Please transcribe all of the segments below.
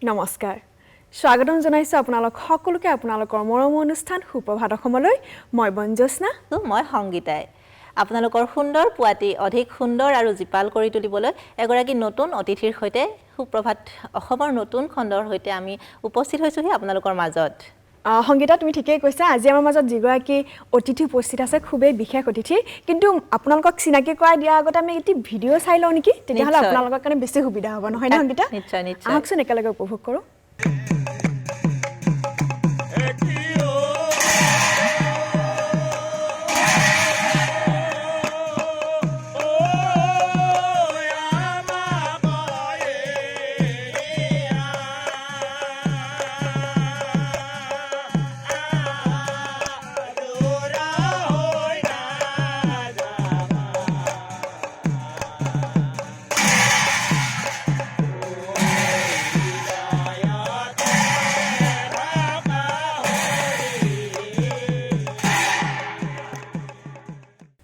নমস্কাৰ, স্বাগতম জনাইছোঁ আপোনালোক সকলোকে আপোনালোকৰ মৰমৰ অনুষ্ঠান সুপ্ৰভাত অসমলৈ। মই বনজ্যোৎস্না। মই সংগীতাই। আপোনালোকৰ সুন্দৰ পুৱাটি অধিক সুন্দৰ আৰু জীপাল কৰি তুলিবলৈ এগৰাকী নতুন অতিথিৰ সৈতে সুপ্ৰভাত অসমৰ নতুন খণ্ডৰ সৈতে আমি উপস্থিত হৈছোঁহি আপোনালোকৰ মাজত। সংগীতা, তুমি ঠিকেই কৈছা। আজি আমাৰ মাজত যিগৰাকী অতিথি উপস্থিত আছে খুবেই বিশেষ অতিথি। কিন্তু আপোনালোকক চিনাকি কৰাই দিয়াৰ আগতে আমি এটি ভিডিঅ' চাই লওঁ নেকি? তেতিয়াহ'লে আপোনালোকৰ কাৰণে বেছি সুবিধা হ'ব, নহয় নে সংগীতা? নিশ্চয় নিশ্চয়, আহকচোন একেলগে উপভোগ কৰোঁ।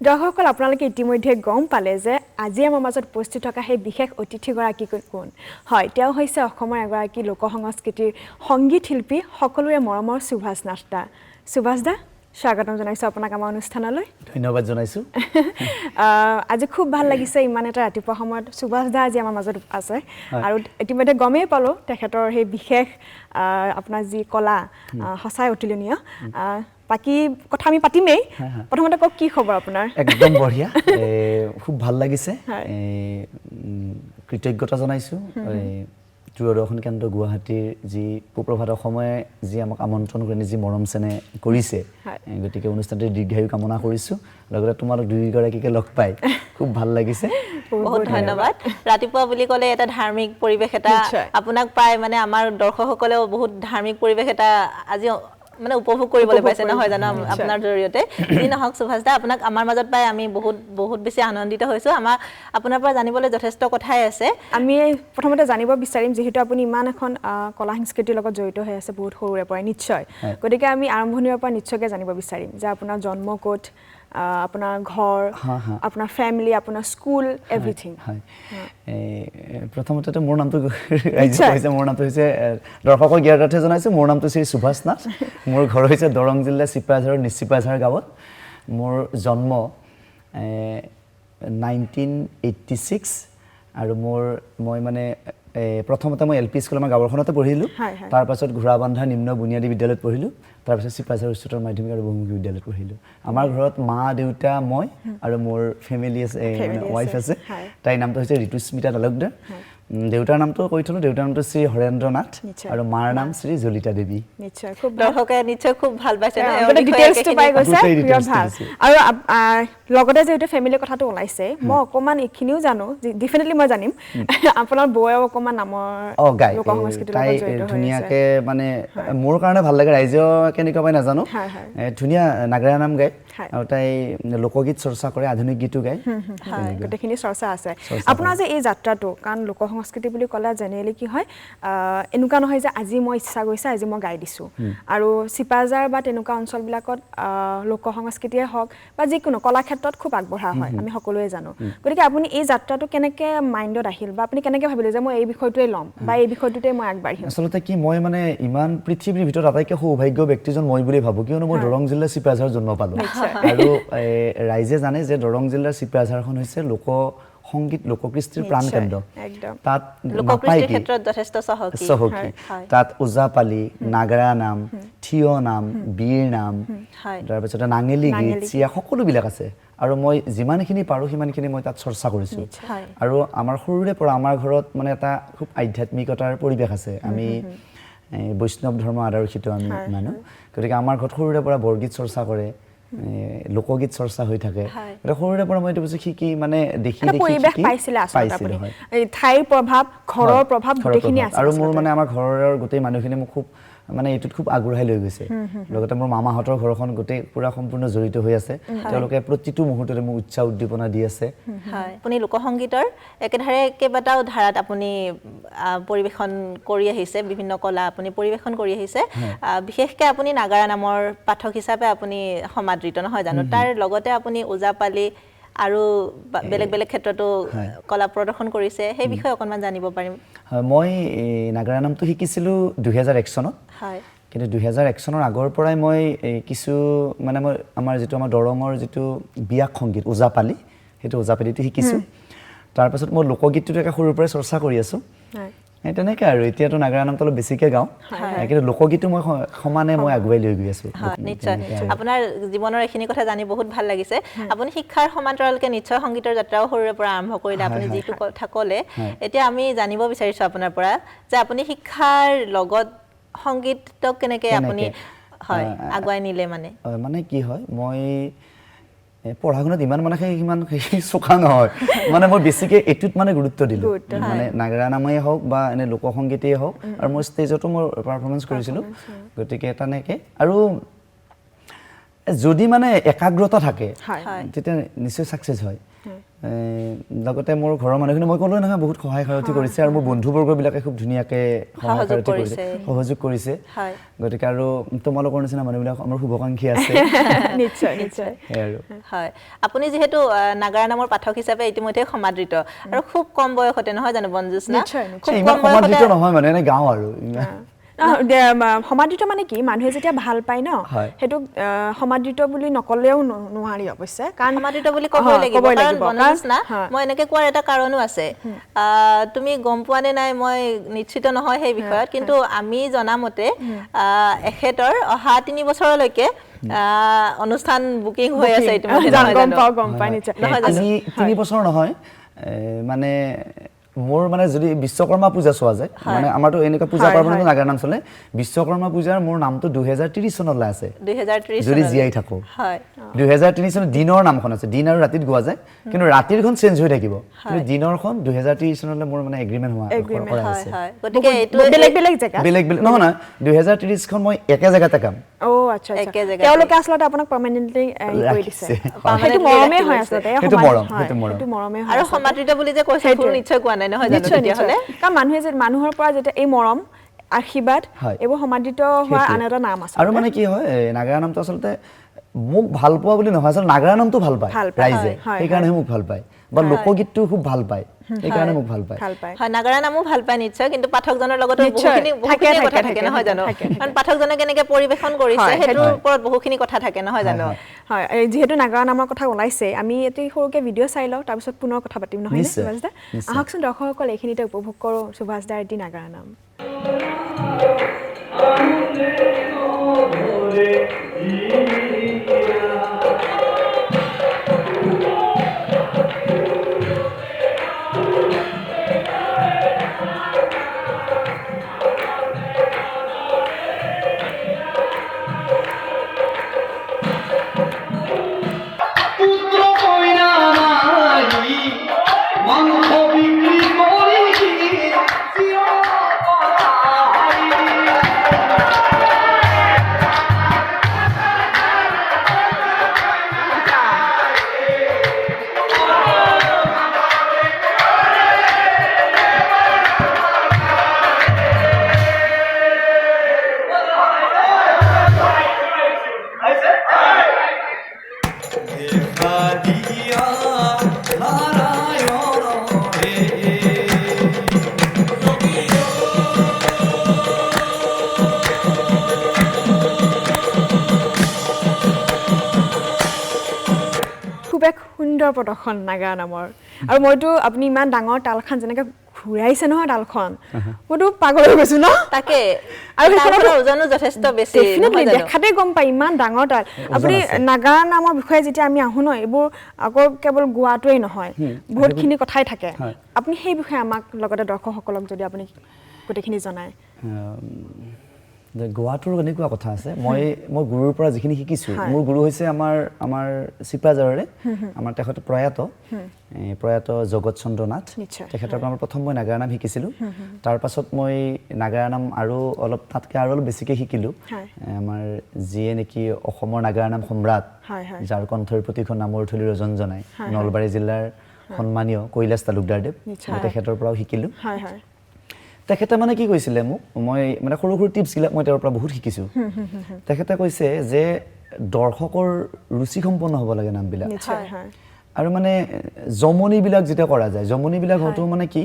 দৰ্শকসকল, আপোনালোকে ইতিমধ্যে গম পালে যে আজি আমাৰ মাজত উপস্থিত থকা সেই বিশেষ অতিথিগৰাকী কোন। হয়, তেওঁ হৈছে অসমৰ এগৰাকী লোক সংস্কৃতিৰ সংগীত শিল্পী, সকলোৰে মৰমৰ সুভাষ নাথ দা। সুভাষ দা, স্বাগতম জনাইছোঁ আপোনাক আমাৰ অনুষ্ঠানলৈ। ধন্যবাদ জনাইছোঁ। আজি খুব ভাল লাগিছে ইমান এটা ৰাতিপুৱা সময়ত সুভাষ দা আজি আমাৰ মাজত আছে। আৰু ইতিমধ্যে গমেই পালোঁ তেখেতৰ সেই বিশেষ আপোনাৰ যি কলা সঁচাই অতুলনীয়। বাকী কথা আমি পাতিমেই, প্ৰথমতে কওক কি খবৰ আপোনাৰ? একদম বঢ়িয়া, খুব ভাল লাগিছে। কৃতজ্ঞতা জনাইছোঁ দূৰদৰ্শন কেন্দ্ৰ গুৱাহাটীৰ যি সুপ্ৰভাত অসমে যি আমাক আমন্ত্ৰণ কৰি যি মৰম চেনেহ কৰিছে, গতিকে অনুষ্ঠানটিৰ দীৰ্ঘায়ু কামনা কৰিছোঁ। লগতে তোমালোক দুয়োগৰাকীকে লগ পাই খুব ভাল লাগিছে। বহুত ধন্যবাদ। ৰাতিপুৱা বুলি ক'লে এটা ধাৰ্মিক পৰিৱেশ এটা আপোনাক পাই মানে আমাৰ দৰ্শকসকলেও বহুত ধাৰ্মিক পৰিৱেশ এটা আজি মানে উপভোগ কৰিবলৈ পাইছে, নহয় জানো, আপোনাৰ জৰিয়তে? যি নহওক সুভাষ দা, আপোনাক আমাৰ মাজত পাই আমি বহুত বহুত বেছি আনন্দিত হৈছোঁ। আমাৰ আপোনাৰ পৰা জানিবলৈ যথেষ্ট কথাই আছে। আমি প্ৰথমতে জানিব বিচাৰিম, যিহেতু আপুনি ইমান এখন কলা সংস্কৃতিৰ লগত জড়িত হৈ আছে বহুত সৰুৰে পৰাই, নিশ্চয়, গতিকে আমি আৰম্ভণিৰ পৰা নিশ্চয়কৈ জানিব বিচাৰিম যে আপোনাৰ জন্ম ক'ত, আপোনাৰ ঘৰ, আপোনাৰ ফেমিলি, আপোনাৰ স্কুল, এভৰিথিং। হয়, প্ৰথমতেতো মোৰ নামটো ৰাইজে কৈছে, মোৰ নামটো হৈছে, দৰ্শকৰ জ্ঞাতাৰ্থে জনাইছোঁ, মোৰ নামটো শ্ৰী সুভাষ নাথ। মোৰ ঘৰ হৈছে দৰং জিলাৰ চিপাঝাৰৰ নিচিপাঝাৰ গাঁৱত। মোৰ জন্ম 1986 আৰু মই মানে প্ৰথমতে মই এল পি স্কুল আমাৰ গাঁৱৰখনতে পঢ়িলোঁ, তাৰপাছত ঘোঁৰাবান্ধা নিম্ন বুনিয়াদী বিদ্যালয়ত পঢ়িলোঁ, তাৰপিছত চিপাঝাৰ উচ্চতৰ মাধ্যমিক আৰু বহুমুখী বিদ্যালয়ত পঢ়িলোঁ। আমাৰ ঘৰত মা, দেউতা, মই আৰু মোৰ ফেমিলি আছে, মানে ৱাইফ আছে। তাইৰ নামটো হৈছে ঋতুস্মিতা তালুকদাৰ। দেউতাৰ নামটো কৈ থলোঁ, দেউতাৰ নামটো শ্ৰী হৰেন্দ্ৰ নাথ আৰু মাৰ নাম শ্ৰী জলিতা দেৱী। নিশ্চয়, খুব দৰ্শকে নিশ্চয় খুব ভাল পাইছে, ডিটেইলছটো পাই গৈছে, বিৰাট ভাল। আৰু লগতে যিহেতু ফেমিলিৰ কথাটো ওলাইছে, মই অকণমান এইখিনিও জানো, ডেফিনেটলি মই জানিম, আপোনাৰ বৌৱেও অকণমান নামৰ লোক সংস্কৃতিৰ লগত জড়িত হৈ আছে। ধুনীয়াকৈ মানে মোৰ কাৰণে ভাল লাগে, ৰাইজেও কেনেকুৱা পায় নাজানো। ধুনীয়া নাগৰা নাম গায় আৰু তাই লোকগীত চৰ্চা কৰে, আধুনিক গীতো গায়, গোটেইখিনি চৰ্চা আছে। আপোনাৰ যে এই যাত্ৰাটো, কাৰণ লোক সংস্কৃতি বুলি ক'লে জেনেৰেলি কি হয়, এনেকুৱা নহয় যে আজি মই ইচ্ছা গৈছে আজি মই গাই দিছোঁ। আৰু চিপাঝাৰ বা তেনেকুৱা অঞ্চলবিলাকত লোক সংস্কৃতিয়ে হওক বা যিকোনো কলা ক্ষেত্ৰত খুব আগবঢ়া হয়, আমি সকলোৱে জানো। গতিকে আপুনি এই যাত্ৰাটো কেনেকৈ মাইণ্ডত আহিল বা আপুনি কেনেকৈ ভাবিলে যে মই এই বিষয়টোৱে ল'ম বা এই বিষয়টোতে মই আগবাঢ়িম? আচলতে কি, মই মানে ইমান পৃথিৱীৰ ভিতৰত আটাইতকৈ সৌভাগ্য ব্যক্তিজন মই বুলি ভাবোঁ, কিয়নো মই দৰং জিলাৰ চিপাঝাৰ জন্ম পালোঁ। আৰু ৰাইজে জানে যে দৰং জিলাৰ চিপাঝাৰখন হৈছে লোক সংগীত, লোককৃষ্টিৰ প্ৰাণকেন্দ্ৰ। তাত চহকী, তাত ওজাপালি, নাগৰা নাম, থিয় নাম, বীৰ নাম, তাৰপিছতে নাঙেলী গীত, চিয়া, সকলোবিলাক আছে। আৰু মই যিমানখিনি পাৰোঁ সিমানখিনি মই তাত চৰ্চা কৰিছোঁ। আৰু আমাৰ সৰুৰে পৰা আমাৰ ঘৰত মানে এটা খুব আধ্যাত্মিকতাৰ পৰিৱেশ আছে। আমি বৈষ্ণৱ ধৰ্ম আদৰ্শিত আমি মানুহ, গতিকে আমাৰ ঘৰত সৰুৰে পৰা বৰগীত চৰ্চা কৰে, লোকগীত চৰ্চা হৈ থাকে। গতিকে সৰুৰে পৰা মই এইটো বস্তু শিকি মানে দেখি দেখি পাইছিলোঁ। ঠাইৰ প্ৰভাৱ, ঘৰৰ প্ৰভাৱ গোটেইখিনি আছে। আৰু মোৰ মানে আমাৰ ঘৰৰ গোটেই মানুহখিনি মোক খুব মানে এইটোত খুব আগবঢ়াই লৈ গৈছে। লগতে মোৰ মামাহঁতৰ ঘৰখন গোটেই পুৰা সম্পূৰ্ণ জড়িত হৈ আছে, তেওঁলোকে প্ৰতিটো মুহূৰ্ততে মোক উৎসাহ উদ্দীপনা দি আছে। হয়, আপুনি লোকসংগীতৰ একেধাৰে কেইবাটাও ধাৰাত আপুনি পৰিৱেশন কৰি আহিছে, বিভিন্ন কলা আপুনি পৰিৱেশন কৰি আহিছে। বিশেষকৈ আপুনি নাগাৰা নামৰ পাঠক হিচাপে আপুনি সমাদৃত, নহয় জানো? তাৰ লগতে আপুনি ওজাপালি আৰু বেলেগ বেলেগ ক্ষেত্ৰতো কলা প্ৰদৰ্শন কৰিছে, সেই বিষয়ে অকণমান জানিব পাৰিম। মই নাগাৰা নামটো শিকিছিলোঁ 2001 চনত। কিন্তু 2001 চনৰ আগৰ পৰাই মই কিছু মানে মই আমাৰ যিটো আমাৰ দৰঙৰ যিটো বিয়াক সংগীত ওজাপালি, সেইটো ওজাপালিটো শিকিছোঁ। তাৰপাছত মই লোকগীতটো একে সৰুৰ পৰাই চৰ্চা কৰি আছোঁ। তেনেকৈ আৰু এতিয়াতো নাগাৰা নামটো অলপ বেছিকৈ গাওঁ, কিন্তু লোকগীতটো মই সমানে মই আগুৱাই লৈ গৈ আছোঁ। নিশ্চয় আপোনাৰ জীৱনৰ এইখিনি কথা জানি বহুত ভাল লাগিছে। আপুনি শিক্ষাৰ সমান্তৰালকৈ নিশ্চয় সংগীতৰ যাত্ৰাও সৰুৰে পৰা আৰম্ভ কৰিলে, আপুনি যিটো কথা ক'লে। এতিয়া আমি জানিব বিচাৰিছোঁ আপোনাৰ পৰা যে আপুনি শিক্ষাৰ লগত সংগীতক কেনেকৈ আপুনি হয় আগুৱাই নিলে? মানে মানে কি হয়, মই পঢ়া শুনাত ইমান মানে সিমান চোকা নহয়, মানে মই বেছিকৈ এইটোত মানে গুৰুত্ব দিলোঁ, মানে নাগাৰা নামেই হওক বা এনে লোকসংগীতেই হওক, আৰু মই ষ্টেজতো মই পাৰফৰ্মেঞ্চ কৰিছিলোঁ। গতিকে তেনেকৈ আৰু যদি মানে একাগ্ৰতা থাকে তেতিয়া নিশ্চয় ছাকচেছ হয়। লগতে মোৰ ঘৰৰ মানুহখিনি মই ক'লোৱে নহয় বহুত সহায় সাৰথি কৰিছে, আৰু মোৰ বন্ধুবৰ্গবিলাকে খুব ধুনীয়াকৈ সহায় সাৰথি কৰিছে, সহযোগ কৰিছে। গতিকে আৰু তোমালোকৰ নিচিনা মানুহবিলাক আমাৰ শুভাকাংক্ষী আছে। নিশ্চয় নিশ্চয়। আৰু হয়, আপুনি যিহেতু নাগাৰা নামৰ পাঠক হিচাপে ইতিমধ্যে সমাদৃত আৰু খুব কম বয়সতে নহয় জানো বনজ্যোৎস্না? খুব কম সমাদৃত নহয় মানে এনে গাওঁ আৰু সমাদৃত মানে কি, মানুহে যেতিয়া ভাল পায় ন সেইটোক সমাদৃত বুলি নকলেও নোৱাৰি অৱশ্যে, কাৰণ সমাদৃত বুলি ক'বই লাগিব। কাৰণ বনজ্যোৎস্না, মই এনেকৈ কোৱাৰ এটা কাৰণো আছে, তুমি গম পোৱা নে নাই মই নিশ্চিত নহয় সেই বিষয়ত, কিন্তু আমি জনামতে এখেতৰ অহা 3 বছৰলৈকে অনুষ্ঠান বুকিং হৈ আছে ইতিমধ্যে। 3 বছৰ নহয় মানে মোৰ মানে যদি বিশ্বকৰ্মা পূজা চোৱা যায়, মানে আমাৰতো এনেকুৱা পূজা পাৰ্বণতো নাগাৰা নাম চলে, বিশ্বকৰ্মা পূজাৰ মোৰ নামটো 2030 চনলৈ আছে, যদি জীয়াই থাকোঁ। 2030 চনত দিনৰ নামখন আছে, দিন আৰু ৰাতিত গোৱা যায়, কিন্তু ৰাতিৰখন চেঞ্জ হৈ থাকিব, কিন্তু দিনৰখন 2030 চনলৈ মোৰ মানে এগ্ৰিমেণ্ট হোৱা কৰা আছে। বেলেগ বেলেগ জেগা, বেলেগ বেলেগ নহয় নহয়, 2030খন মই একে জেগাতে গাম। অ আচ্ছা, তেওঁলোকে আচলতে আপোনাক পাৰ্মানেণ্টলি কৰি দিছে, সেইটো মৰমে হয় আচলতে, সেইটো মৰম, সেইটো মৰমে হয়। আৰু সমাদৃত বুলি যে কৈছে ভুল নিশ্চয় কোৱা নাই নহয় জানো? তেতিয়াহ'লে কাৰণ মানুহে যে মানুহৰ পৰা যেতিয়া এই মৰম আশীৰ্বাদ এইবোৰ সমাদৃত হোৱাৰ আন এটা নাম আছে। আৰু মানে কি হয়, নাগাৰা নামটো আচলতে মোক ভাল পোৱা বুলি নহয়, আচলতে নাগাৰা নামটো ভাল পায় ৰাইজে, সেইকাৰণেহে মোক ভাল পায়, বা লোকগীতটো খুব ভাল পায়, সেইকাৰণে মোক ভাল পায়। হয়, নাগাৰা নামো ভাল পায় নিশ্চয়, কিন্তু পাঠকজনৰ লগতো বহুখিনি কথা থাকে নহয় জানো? কাৰণ পাঠকজনে কেনেকৈ পৰিৱেশন কৰিছে সেইটোৰ ওপৰত বহুখিনি কথা থাকে নহয় জানো? হয়, যিহেতু নাগাৰা নামৰ কথা ওলাইছে, আমি এটি সৰুকৈ ভিডিঅ' চাই লওঁ, তাৰপিছত পুনৰ কথা পাতিম নহয় নে সুভাষ দা? আহকচোন দৰ্শকসকল এইখিনিতে উপভোগ কৰোঁ সুভাষ দাৰ এটি নাগাৰা নাম। সুন্দৰ প্ৰদৰ্শন নাগাৰা নামৰ। আৰু মইতো আপুনি ইমান ডাঙৰ তালখন যেনেকৈ ঘূৰাইছে নহয় তালখন, মইতো পাগল হৈ গৈছো ন। তাকে, আৰু সেইখনৰ ওজনো যথেষ্ট বেছি, দেখাতে গম পায় ইমান ডাঙৰ তাল। আপুনি নাগাৰা নামৰ বিষয়ে যেতিয়া আমি আহোঁ ন, এইবোৰ আকৌ কেৱল গোৱাটোৱেই নহয়, বহুতখিনি কথাই থাকে। আপুনি সেই বিষয়ে আমাক লগতে দৰ্শকসকলক যদি আপুনি গোটেইখিনি জনায়। গোৱাটোৰ এনেকুৱা কথা আছে, মই মই গুৰুৰ পৰা যিখিনি শিকিছোঁ, মোৰ গুৰু হৈছে আমাৰ আমাৰ চিপাঝাৰৰে আমাৰ তেখেত প্ৰয়াত প্ৰয়াত জগত চন্দ্ৰ নাথ, তেখেতৰ পৰা মই প্ৰথম মই নাগাৰা নাম শিকিছিলোঁ। তাৰপাছত মই নাগাৰা নাম আৰু অলপ তাতকৈ আৰু অলপ বেছিকৈ শিকিলোঁ। আমাৰ যিয়ে নেকি অসমৰ নাগাৰা নাম সম্ৰাট, যাৰ কণ্ঠৰ প্ৰতিখন নামৰ থলী ৰজন জনায়, নলবাৰী জিলাৰ সন্মানীয় কৈলাশ তালুকদাৰদেৱ, তেখেতৰ পৰাও শিকিলোঁ। তেখেতে মানে কি কৈছিলে মোক, মই মানে সৰু সৰু টিপছবিলাক মই তেওঁৰ পৰা বহুত শিকিছোঁ। তেখেতে কৈছে যে দৰ্শকৰ ৰুচিসম্পন্ন হ'ব লাগে নামবিলাক। আৰু মানে জমনিবিলাক যেতিয়া কৰা যায়, জমনিবিলাক হয়তো মানে কি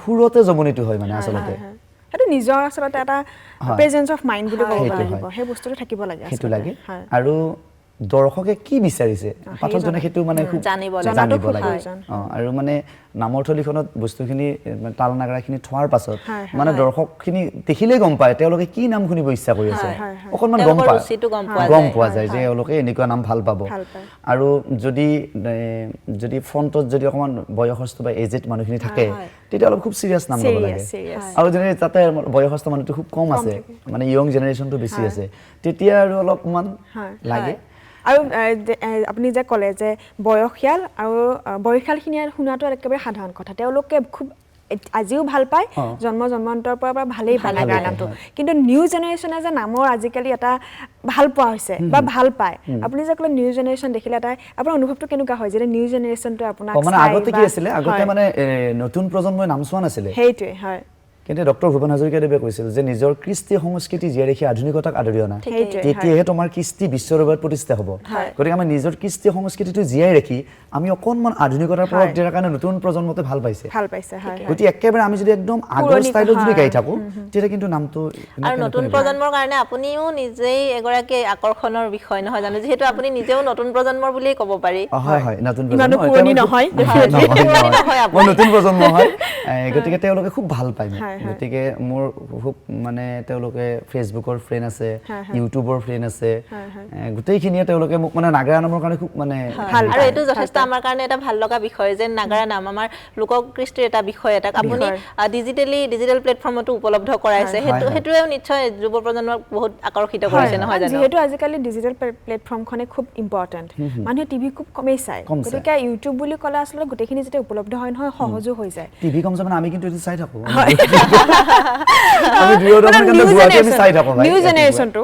সুৰতে জমনিটো হয় মানে আচলতে সেইটো নিজৰ আচলতে এটা প্ৰেজেন্স অফ মাইণ্ড বুলি ক'ব লাগিব, সেই বস্তুটো থাকিব লাগে, সেইটো লাগে। আৰু দৰ্শকে কি বিচাৰিছে পাঠকজনে সেইটো মানে খুব জানিব লাগে। আৰু মানে নামৰ থলীখনত বস্তুখিনি তাল নাগাৰাখিনি থোৱাৰ পাছত মানে দৰ্শকখিনি দেখিলেই গম পায় তেওঁলোকে কি নাম শুনিব ইচ্ছা কৰি আছে, অকণমান গম পায়, গম পোৱা যায় যে এওঁলোকে এনেকুৱা নাম ভাল পাব। আৰু যদি যদি ফ্ৰণ্টত যদি অকণমান বয়সস্থ বা এজেড মানুহখিনি থাকে তেতিয়া অলপ খুব চিৰিয়াছ নাম ল'ব লাগে। আৰু যদি তাতে বয়সস্থ মানুহটো খুব কম আছে, মানে য়ং জেনেৰেশ্যনটো বেছি আছে, তেতিয়া আৰু অলপমান লাগে। আৰু আপুনি যে ক'লে যে বয়সীয়াল আৰু বয়সীয়ালখিনিয়ে শুনাটো একেবাৰে সাধাৰণ কথা, তেওঁলোকে খুব আজিও ভাল পায়, জন্ম জন্মান্তৰৰ পৰা ভালেই পায় নাগাৰা নামটো। কিন্তু নিউ জেনেৰেশ্যনে যে নামৰ আজিকালি এটা ভাল পোৱা হৈছে বা ভাল পায়, আপুনি যে ক'লে নিউ জেনেৰেশ্যন দেখিলে এটা আপোনাৰ অনুভৱটো কেনেকুৱা হয় যেতিয়া নিউ জেনেৰেশ্যনটোৱে আপোনাক মানে আগতে কি আছিলে, আগতে মানে নতুন প্ৰজন্মই নাম চোৱা নাছিলে, সেইটোৱে হয়। কিন্তু ডক্টৰ ভূপেন হাজৰিকাদেৱে কৈছিল যে নিজৰ কৃষ্টি সংস্কৃতি জীয়াই ৰাখি আধুনিকতাক আদৰি অনা, তেতিয়াহে তোমাৰ কৃষ্টি বিশ্বৰ দৰবাৰত প্ৰতিষ্ঠা হ'ব। গতিকে আমাৰ নিজৰ কৃষ্টি সংস্কৃতিটো জীয়াই ৰাখি আমি অকণমান আধুনিকতাৰ প্ৰভাৱ দিয়াৰ কাৰণে নতুন প্ৰজন্মতে ভাল পাইছে, ভাল পাইছে। গতিকে একেবাৰে আমি যদি একদম আগৰ ষ্টাইলত যদি গাই থাকোঁ তেতিয়া কিন্তু নামটো আৰু নতুন প্ৰজন্মৰ কাৰণে আপুনিও নিজেই এগৰাকী আকৰ্ষণৰ বিষয় নহয় জানো, যিহেতু আপুনি নিজেও নতুন প্ৰজন্মৰ বুলিয়েই ক'ব পাৰি। হয় হয়, নতুন প্ৰজন্ম, মই নতুন প্ৰজন্ম হয়, গতিকে তেওঁলোকে খুব ভাল পায়। গতিকে মোৰ খুব মানে তেওঁলোকে ফেচবুকৰ ফ্ৰেণ্ড আছে, ইউটিউবৰ ফ্ৰেণ্ড আছে, গোটেইখিনিয়ে তেওঁলোকে মোক মানে নাগাৰা নামৰ কাৰণে খুব মানে ভাল। আৰু এইটো যথেষ্ট আমাৰ কাৰণে এটা ভাল লগা বিষয় যে নাগাৰা নাম আমাৰ লোককৃষ্টিৰ এটা বিষয় এটাক আপুনি ডিজিটেল প্লেটফৰ্মতো উপলব্ধ কৰাইছে, সেইটোৱেও নিশ্চয় যুৱ প্ৰজন্মক বহুত আকৰ্ষিত কৰিছে নহয় জানো? যিহেতু আজিকালি ডিজিটেল প্লেটফৰ্মখনে খুব ইম্পৰ্টেণ্ট, মানুহে টিভি খুব কমেই চায়, গতিকে ইউটিউব বুলি ক'লে আচলতে গোটেইখিনি যেতিয়া উপলব্ধ হয় নহয় সহজো হৈ যায়। টিভি কম চাই মানে আমি কিন্তু এইটো চাই থাকোঁ, আমি দুয়ো চাই থাকোঁ নিউ জেনেৰেশ্যনটো,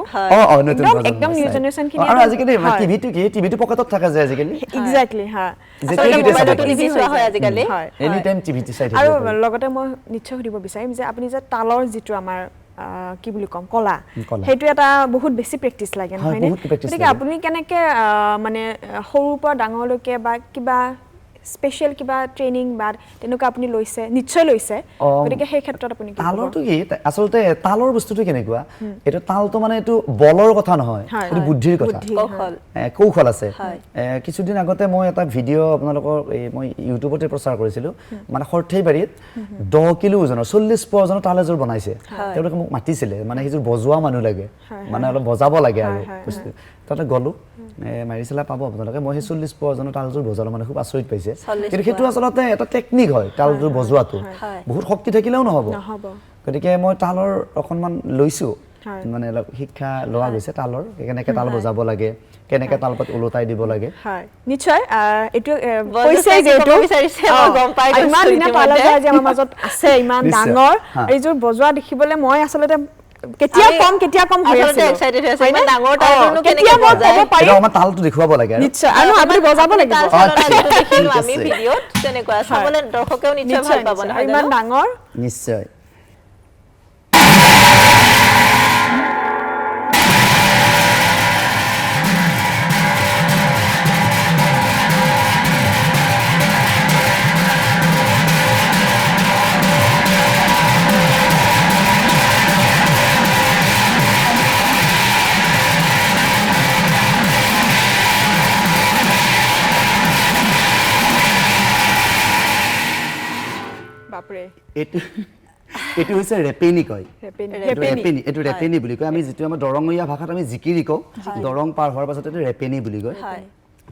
একদম নিউ জেনেৰেশ্যনখিনি। আৰু আজিকালি টিভিটো কি, টিভিটো পকেটত থাকে যে আজিকালি, এক্সেক্টলি, হা, টিভি চোৱা হয় আজিকালি, এনি টাইম টিভিটো চাই থাকে। আৰু লগতে মই নিশ্চয় সুধিব বিচাৰিম যে আপুনি যে তালৰ যিটো আমাৰ কি বুলি ক'ম কলা, সেইটো এটা বহুত বেছি প্ৰেক্টিচ লাগে নহয়নে? গতিকে আপুনি কেনেকৈ মানে সৰুৰ পৰা ডাঙৰলৈকে বা কিবা স্পেচিয়েল কিবা ট্ৰেইনিং বা তেনেকুৱা আপুনি লৈছে, নিশ্চয় লৈছে, গতিকে সেই ক্ষেত্ৰত আপুনি কি তালৰটো কি আচলতে তালৰ বস্তুটো কেনেকুৱা, এইটো তালটো মানে এইটো বলৰ কথা নহয়, এইটো বুদ্ধিৰ কথা, কৌশল আছে। কিছুদিন আগতে মই এটা ভিডিঅ' আপোনালোকৰ এই মই ইউটিউবতে প্ৰচাৰ কৰিছিলোঁ, মানে সৰ্থেবাৰীত 10 কিলো ওজনৰ 40 পোৱা ওজনৰ তাল এযোৰ বনাইছে। তেওঁলোকে মোক মাতিছিলে, মানে সেইযোৰ বজোৱা মানুহ লাগে, মানে অলপ বজাব লাগে আৰু বস্তু। তাতে গ'লোঁ, মাৰি চেলা পাব আপোনালোকে, মই সেই 40 পোৱা ওজনৰ তালযোৰ বজালোঁ, মানে খুব আচৰিত পাইছে। কিন্তু সেইটো আচলতে এটা টেকনিক হয়, তালযোৰ বজোৱাটো বহুত শক্তি থাকিলেও নহ'ব। গতিকে মই তালৰ অকণমান লৈছোঁ, মানে অলপ শিক্ষা লোৱা গৈছে তালৰ, কেনেকৈ তাল বজাব লাগে, কেনেকৈ তালপাত ওলোটাই দিব লাগে। নিশ্চয় এইটো কৈছে যিহেতু ইমান ধুনীয়া তাল আজি আমাৰ মাজত আছে, ইমান ডাঙৰ এইযোৰ বজোৱা দেখিবলৈ মই আচলতে কেতিয়া কম কেতিয়া কম হৈ আছে, এক্সাইটেড হৈ আছে, ইমান ডাঙৰ তালনো কেনেকৈ বজায়, এটা আমাৰ তালটো দেখুৱাব লাগে। নিশ্চয়, আৰু আপুনি বজাব লাগিব, দেখিলো আমি ভিডিঅ'ত তেনেকুৱা চাবলৈ দৰ্শকেও নিশ্চয় ভাল পাব নহয়, ইমান ডাঙৰ। নিশ্চয়। এইটো হৈছে ৰেপেনি কয়, ৰেপেনি, এইটো ৰেপেনি বুলি কয়। আমি যিটো আমাৰ দৰঙীয়া ভাষাত আমি জিকিৰি কওঁ, দৰং পাৰ হোৱাৰ পাছত এইটো ৰেপেনি বুলি কয়।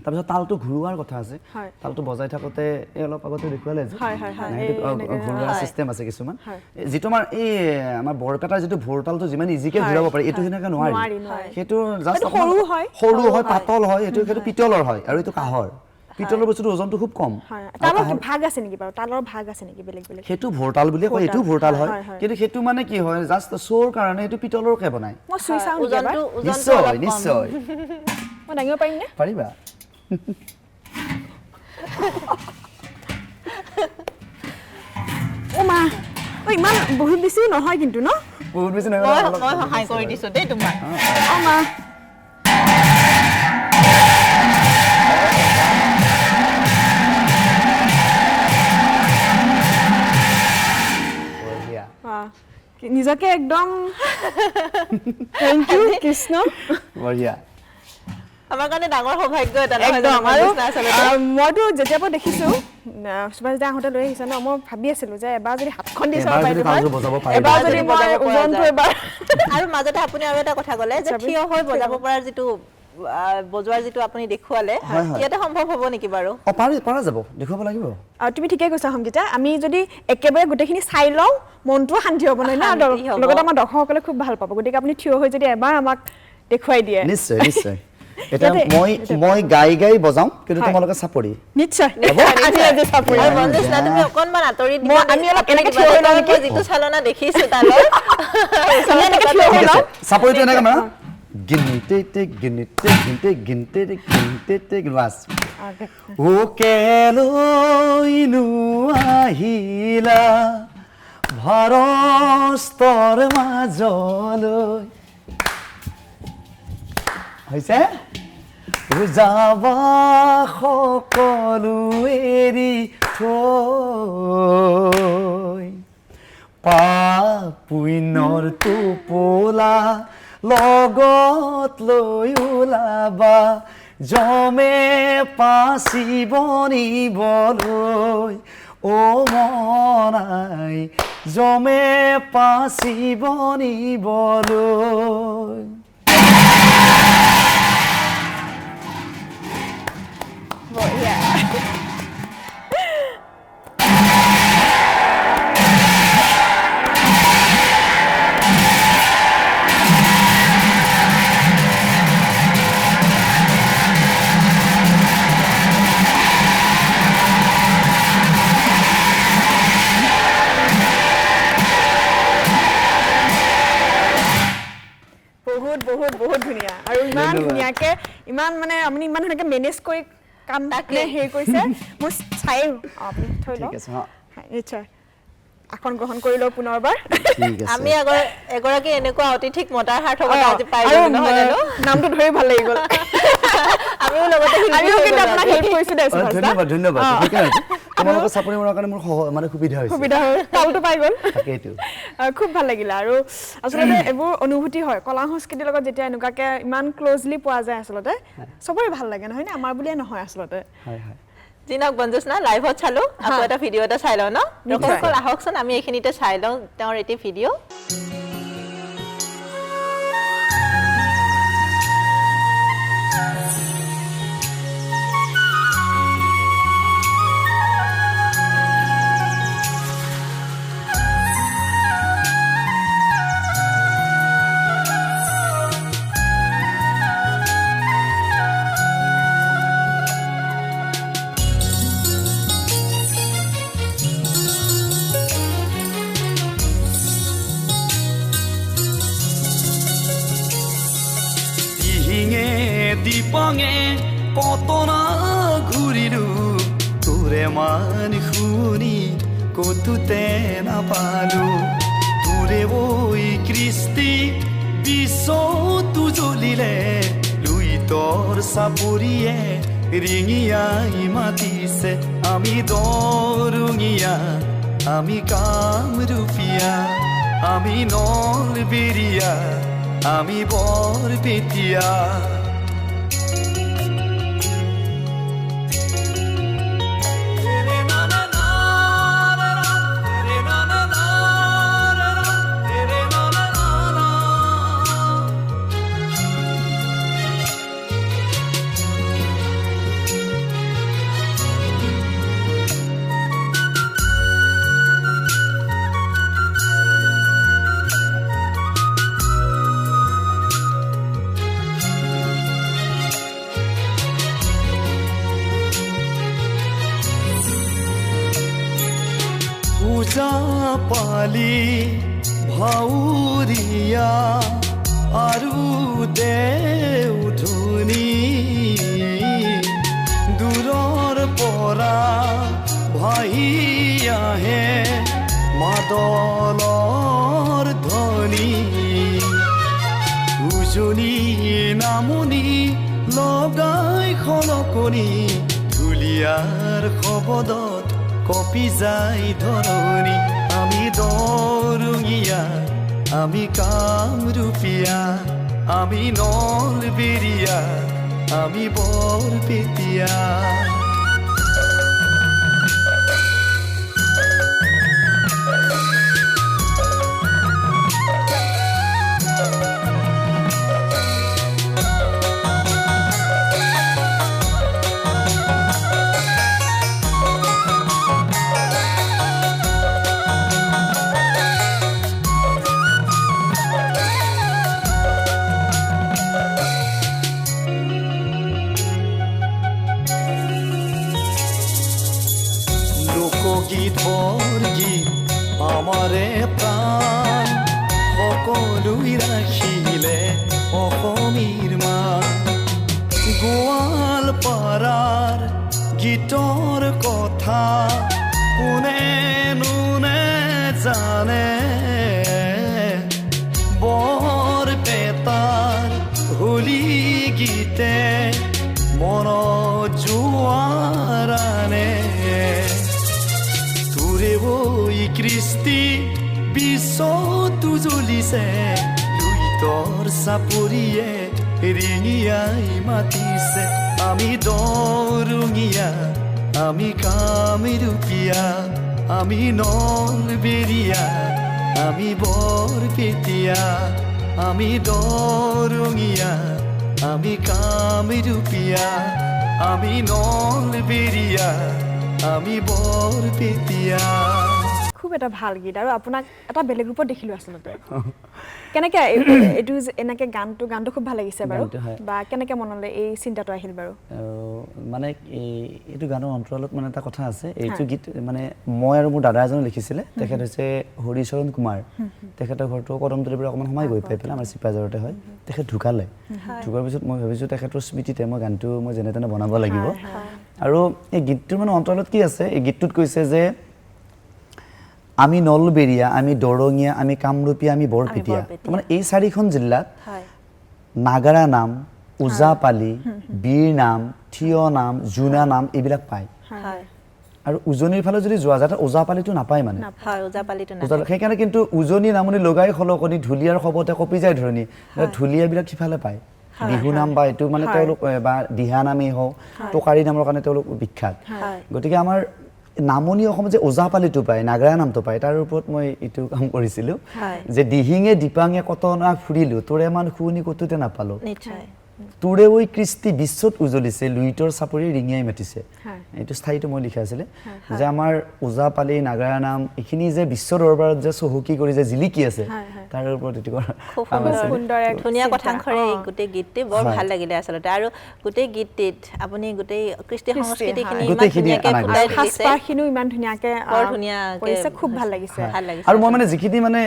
তাৰপিছত তালটো ঘূৰোৱাৰ কথা আছে, তালটো বজাই থাকোঁতে এই অলপ আগতে দেখুৱালে যে ঘূৰোৱাৰ চিষ্টেম আছে কিছুমান। যিটো আমাৰ এই আমাৰ বৰপেটাৰ যিটো ভোৰতালটো যিমান ইজিকে ঘূৰাব পাৰি, এইটো সেনেকৈ নোৱাৰি, সেইটো জাষ্ট সৰু হয়, পাতল হয়, সেইটো পিতলৰ হয় আৰু এইটো কাঁহৰ। পিতলৰ বস্তুটো ওজনটো খুব কম। ভাগ আছে নেকি বাৰু তালৰ, ভাগ আছে নেকি বেলেগ বেলেগ? সেইটো ভোৰতাল বুলিয়ে কয়, এইটো ভোৰতাল হয়, কিন্তু সেইটো মানে কি হয় জাষ্ট শ্ব'ৰ কাৰণে সেইটো পিতলৰকে বনায়। মই চুই চাওঁ নেকি এবাৰ? নিশ্চয় নিশ্চয়। মই দাঙিব পাৰিম নে? পাৰিবা। অ মা, অ ইমান বহুত বেছি নহয় কিন্তু ন? বহুত বেছি নহয়, মই সহায় কৰি দিছো দেই তোমাক। অ মা, নিজকে একদম thank U Krishna. বঢ়িয়া। আমাৰ কাৰণে ডাঙৰ সৌভাগ্য এটা নহয় একদম। জানো আৰু মঞ্জুস্না আচলতে? মইতো যেতিয়াৰ পৰা দেখিছোঁ, সুভাষ দা আহোঁতে লৈ আহিছে ন, মই ভাবি আছিলোঁ যে এবাৰ যদি হাতখন দি চাব এবাৰ যদি পাৰিলোঁ হয়, কাজু বজাব পাৰিলোঁ এবাৰ হয়। যদি মই বজাব পৰা ওজনটো যায়। এবাৰ আৰু মাজতে আপুনি আৰু এটা কথা ক'লে যে চাবি। থিয় হৈ বজাব পৰাৰ যিটো, বজোৱাৰ যিটো আপুনি দেখুৱালে, হয়, হয়। ইয়াতে সম্ভৱ হ'ব নেকি বাৰু? পাৰা যাব, দেখুৱাব লাগিব। তুমি ঠিকেই কৈছা সংগীতা, আমি যদি একেবাৰে গোটেইখিনি চাই লওঁ মনটোও শান্তি হ'ব নহয় না? শান্তি হ'ব। লগতে আমাৰ দৰ্শকসকলে খুব ভাল পাব। গতিকে আপুনি থিয় হৈ যদি এবাৰ আমাক দেখুৱাই দিয়ে। নিশ্চয় নিশ্চয়। এতিয়া ইয়াতে মই গাই গাই বজাওঁ, কিন্তু হয়। তোমালোকে চাপৰি। নিশ্চয়। হ'ব? আজি আজি চাপৰি। আৰু মঞ্জুস্না, তুমি অকণমান আঁতৰি দিবা মই- আমি অলপ আঁতৰি এনেকে দিবা। থিয় হৈ লওঁ কাৰণ নেকি? মই যিটো চালনা দেখিছো তালৈ। আমি এনেকে থিয় হৈ ঠিক লওঁ। আছে। চাপৰিটো এনেকে মাৰা। গিনি তে তে গিনি তে গিনি তে গিনি তে তে গিনি তে তে গিনি বাছ। ও কেলৈনো আহিলা ভাৰস্তৰ মাজলৈ, হৈছে? ও যাবা সকলো এৰি থৈ, পাপ পুণ্যৰ টোপোলা লগত লৈ ওলাবা, জমে পাচিব নিবলৈ, অ মনাই জমে পাচিব নিবলৈ। বঢ়িয়া। বহুত বহুত বহুত ধুনীয়া। আৰু ইমান ধন্যবাদ। ধুনীয়াকে, ইমান মানে আপুনি ইমান ধুনীয়াকে মেনেজ কৰি কাম তাকে। মানে হেৰি কৰিছে, মোৰ চাই, আপুনি থৈ লওক। ঠিক আছে, হা। হয়, নিশ্চয় আসন গ্ৰহণ কৰি লওঁ পুনৰবাৰ। ঠিক আছে। আমি এগৰাকী এনেকুৱা অতিথিক মতাৰ সাৰ্থকতা আজি পাই আৰু গ'লো নহয় জানো? নামটো ধৰি ভাল লাগি গ'ল। আমিও লগতে শিল্পী আমিও হৈ কিন্তু গ'লো আপোনাক আজি। হেল্প কৰিছো দেই, সুভাষ দা। ধন্যবাদ, ধন্যবাদ। সেইকাৰণে তোমালোকৰ চাপৰি মৰাৰ কাৰণে মোৰ মানে সুবিধা হৈছে। সুবিধা হ'ল, তালটো পাই গ'ল। তাকেইতো। খুব ভাল লাগিলে। আৰু আচলতে এইবোৰ অনুভূতি হয় কলা সংস্কৃতিৰ লগত যেতিয়া এনেকুৱাকে ইমান ক্ল'জলি পোৱা যায়, আচলতে চবৰে ভাল লাগে নহয় নে? আমাৰ বুলিয়ে নহয় আচলতে। হয়, হয়। যি নহওক বঞ্জুস্না, লাইভত চালো, আকৌ এটা ভিডিঅ' এটা চাই লওঁ ন? নিশ্চয়। দৰ্শকসকল আহকচোন, আমি এইখিনিতে চাই লওঁ তেওঁৰ এটি ভিডিঅ'। দিপঙে কতনা ঘূৰিলো, তোৰে মান শুনি ক'তোতে নাপালো, তোৰে ঐ কৃষ্টি বিশ্বতো জ্বলিলে, লুইতৰ চাপৰিয়ে ৰিঙিয়াই মাতিছে, আমি দৰঙীয়া, আমি কামৰূপীয়া, আমি নলবেৰীয়া, আমি বৰপেটীয়া। পালি ভাউৰীয়া আৰু দেউধুনি, দূৰৰ পৰা ভাহি আহে মাদলৰ ধ্বনি, উজনি নামনি লগাই খলকনি, ঢুলীয়াৰ শবদত কঁপি যায় ধৰণী, আমি দৰঙীয়া। আমি কামৰূপীয়া, আমি নলবেৰীয়া, আমি বৰপেটীয়া। লোকগীত বৰগীত আমাৰে প্ৰাণ, সকলোই ৰাখিলে অসমীৰ মান। গোৱালপাৰাৰ গীতৰ কথা কোনে নুনে জানে, বৰপেটাৰ হোলী গীতে মনত জোৱাৰ আনে। তোৰে ঐ কৃষ্টি বিশ্বত উজলিছে, লুইতৰ চাপৰিয়ে ৰিঙিয়াই মাতিছে। আমি দৰঙীয়া, আমি কামৰূপীয়া, আমি নলবেৰীয়া, আমি বৰপেটীয়া। আমি দৰঙীয়া, আমি কামৰূপীয়া, আমি নলবেৰীয়া, আমি বৰপেটীয়া। খুব এটা ভাল গীত আৰু আপোনাক এটা বেলেগ ৰূপত দেখিলোঁ আচলতে। কেনেকৈ এইটো এনেকৈ গানটো খুব ভাল লাগিছে বাৰু, বা কেনেকৈ মনলৈ এই চিন্তাটো আহিল বাৰু? মানে এইটো গানৰ অন্তৰালত মানে এটা কথা আছে। এইটো গীত মানে মই আৰু মোৰ দাদা এজনে লিখিছিলে, তেখেত হৈছে হৰিচৰণ কুমাৰ। তেখেতৰ ঘৰটো কদমতলিৰ পৰা অকণমান সোমাই গৈ পাই পেলাই আমাৰ চিপাঝাৰতে হয়। তেখেত ঢুকালে, ঢুকোৱাৰ পিছত মই ভাবিছোঁ তেখেতৰ স্মৃতিতে মই গানটো মই যেনে তেনে বনাব লাগিব। আৰু এই গীতটোৰ মানে অন্তৰালত কি আছে, এই গীতটোত কৈছে যে আমি নলবেৰীয়া, আমি দৰঙীয়া, আমি কামৰূপীয়া, আমি বৰপেটীয়া। মানে এই চাৰিখন জিলাত নাগাৰা নাম, ওজাপালি, বীৰ নাম, থিয় নাম, জোনা নাম এইবিলাক পায়। আৰু উজনিৰ ফালে যদি যোৱা যায় ওজাপালিটো নাপায় মানে, সেইকাৰণে কিন্তু উজনি নামনি লগাই খলকনি ঢুলীয়াৰ শবতে কঁপি যায় ধৰণী, ঢুলীয়াবিলাক সিফালে পায়। বিহু নাম বা এইটো মানে তেওঁলোক বা দিহা নামেই হওক, টোকাৰী নামৰ কাৰণে তেওঁলোক বিখ্যাত। গতিকে আমাৰ নামনি অসমত যে ওজাপালিটো পায়, নাগাৰা নামটো পায়, তাৰ ওপৰত মই এইটো কাম কৰিছিলোঁ যে দিহিঙে দিপাঙে কটনা ফুৰিলোঁ, তোৰে মান শুৱনি ক'তোতে নাপালোঁ, তোৰে ঐ কৃষ্টি বিশ্বত উজলিছে, লুইতৰ চাপৰি ৰিঙিয়াই মাতিছে। এইটো স্থায়ীটো মই লিখা আছিলে যে আমাৰ ওজাপালি, নাগাৰা নাম এইখিনি যে বিশ্ব দৰবাৰত যে চহকী কৰি যে জিলিকি আছে, তাৰ ওপৰত এইটো ধুনীয়া কথাংশৰে এই গোটেই গীতটি বৰ ভাল লাগিলে আচলতে। আৰু গোটেই গীতটিত আপুনি গোটেই কৃষ্টি সংস্কৃতিখিনি ইমান ধুনীয়াকৈ ফুটাই তুলিছে, সাজপাৰখিনিও ইমান ধুনীয়াকৈ বৰ ধুনীয়াকৈ কৰিছে, খুব ভাল লাগিছে। আৰু মই মানে যিখিনি মানে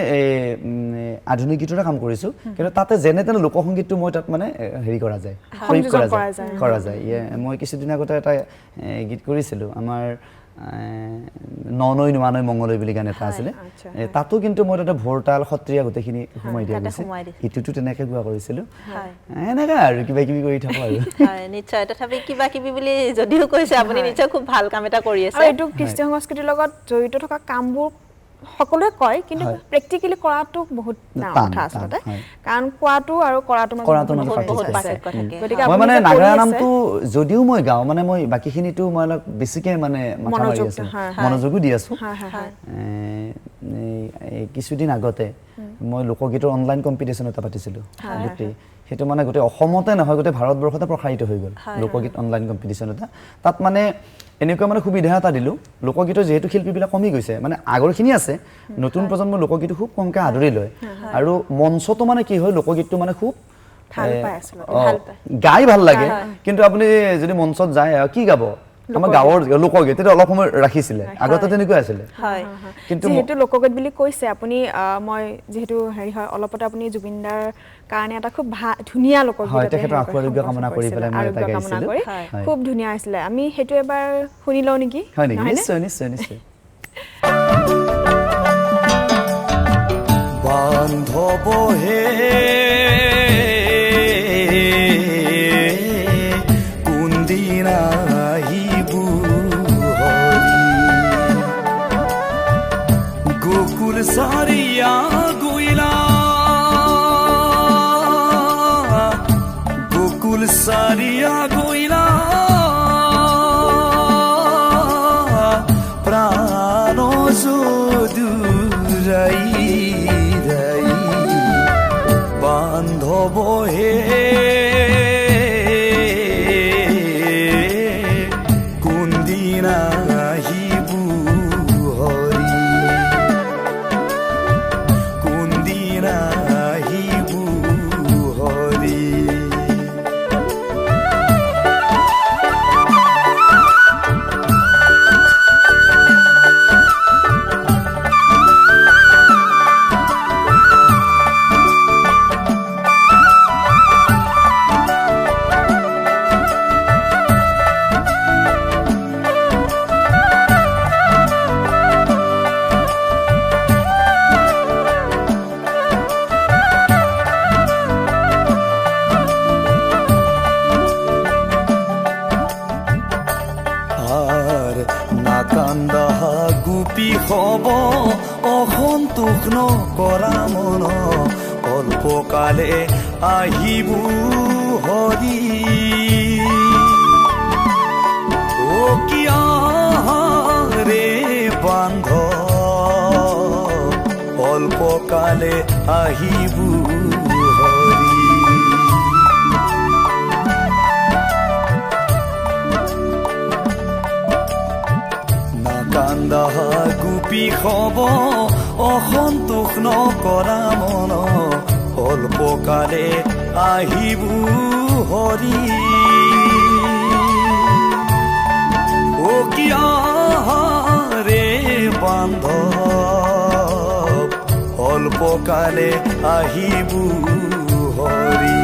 আধুনিক গীতৰে কাম কৰিছোঁ, কিন্তু তাতে যেনে তেনে লোকসংগীতটো মই তাত মানে হেৰি কৰা যায়, প্ৰয়োগ কৰা যায়। মই কিছুদিন আগতে এটা গীত কৰিছিলোঁ, আমাৰ ননৈ নোৱানৈ মঙলৈ বুলি গান এটা আছিলে, তাতো কিন্তু মই তাতে ভোৰতাল, সত্ৰীয়া গোটেইখিনি সোমাই দিয়া গৈছে। ইটোতো তেনেকৈ গোৱা কৰিছিলোঁ, এনেকৈ আৰু কিবা কিবি কৰি থাকোঁ আৰু। নিশ্চয়, তথাপি কিবা কিবি বুলি যদিও কৈছে আপুনি নিশ্চয় খুব ভাল কাম এটা কৰি আছে। এইটো কৃষ্টি সংস্কৃতিৰ লগত জড়িত থকা কামবোৰ সকলোৱে কয়, কিন্তু প্ৰেক্টিকেলি কৰাটো বহুত ডাঙৰ কথা আচলতে, কাৰণ কোৱাটো আৰু কৰাটো মাজত বহুত পাৰ্থক্য থাকে। গতিকে মই মানে নাগাৰা নামটো যদিও মই গাওঁ, মানে মই বাকীখিনিতো মই অলপ বেছিকৈ মানে মাথা মাৰি আছোঁ, মনোযোগো দি আছোঁ। কিছুদিন আগতে মই লোকগীতৰ অনলাইন কম্পিটিশ্যন এটা পাতিছিলোঁ, গোটেই সেইটো মানে গোটেই অসমতে নহয় গোটেই ভাৰতবৰ্ষতে প্ৰসাৰিত হৈ গ'ল লোকগীত অনলাইন কম্পিটিশ্যন এটা। তাত মানে এনেকুৱা মানে সুবিধা এটা দিলোঁ, লোকগীতৰ যিহেতু শিল্পীবিলাক কমি গৈছে, মানে আগৰখিনি আছে, নতুন প্ৰজন্মৰ লোকগীতটো খুব কমকৈ আদৰি লয়। আৰু মঞ্চটো মানে কি হয়, লোকগীতটো মানে খুব গাই ভাল লাগে, কিন্তু আপুনি যদি মঞ্চত যায় কি গাব, আমাৰ গাঁৱৰ লোকগীত তেতিয়া অলপ সময় ৰাখিছিলে, আগতে তেনেকুৱা আছিলে। কিন্তু যিহেতু লোকগীত বুলি কৈছে আপুনি, মই যিহেতু হেৰি হয় অলপতে আপুনি জুবিনদাৰ কাৰণে এটা খুব ধুনীয়া লোকগীত, তেখেতৰ আশু আৰোগ্য কামনা কৰি পেলাই মই এটা গাইছিলোঁ, খুব ধুনীয়া আছিলে। আমি সেইটো এবাৰ শুনি লওঁ নেকি? হয় নেকি? নিশ্চয় নিশ্চয় নিশ্চয়। বান্ধৱ হে কোনদিনা আহিবু হৰি, গোকুল সাৰিয়া গৈলা কুল সাৰিয়া গৈলা প্ৰাণ যদুৰাই ৰাই বান্ধৱ হে কোনদিনা আহিবু হৰি কোনদিনা আহিবু হৰি। গোপী হব অসন্তোষ নকৰা মন অল্পকালে আহিব হৰি। অ কিয় ৰে বান্ধ অল্পকালে আহিব হৰি। কান্দা গোপী হব অসন্তোষ নকৰা মন অল্পকালে আহিব হৰি। অ কিয় ৰে বান্ধ অল্পকালে আহিব হৰি।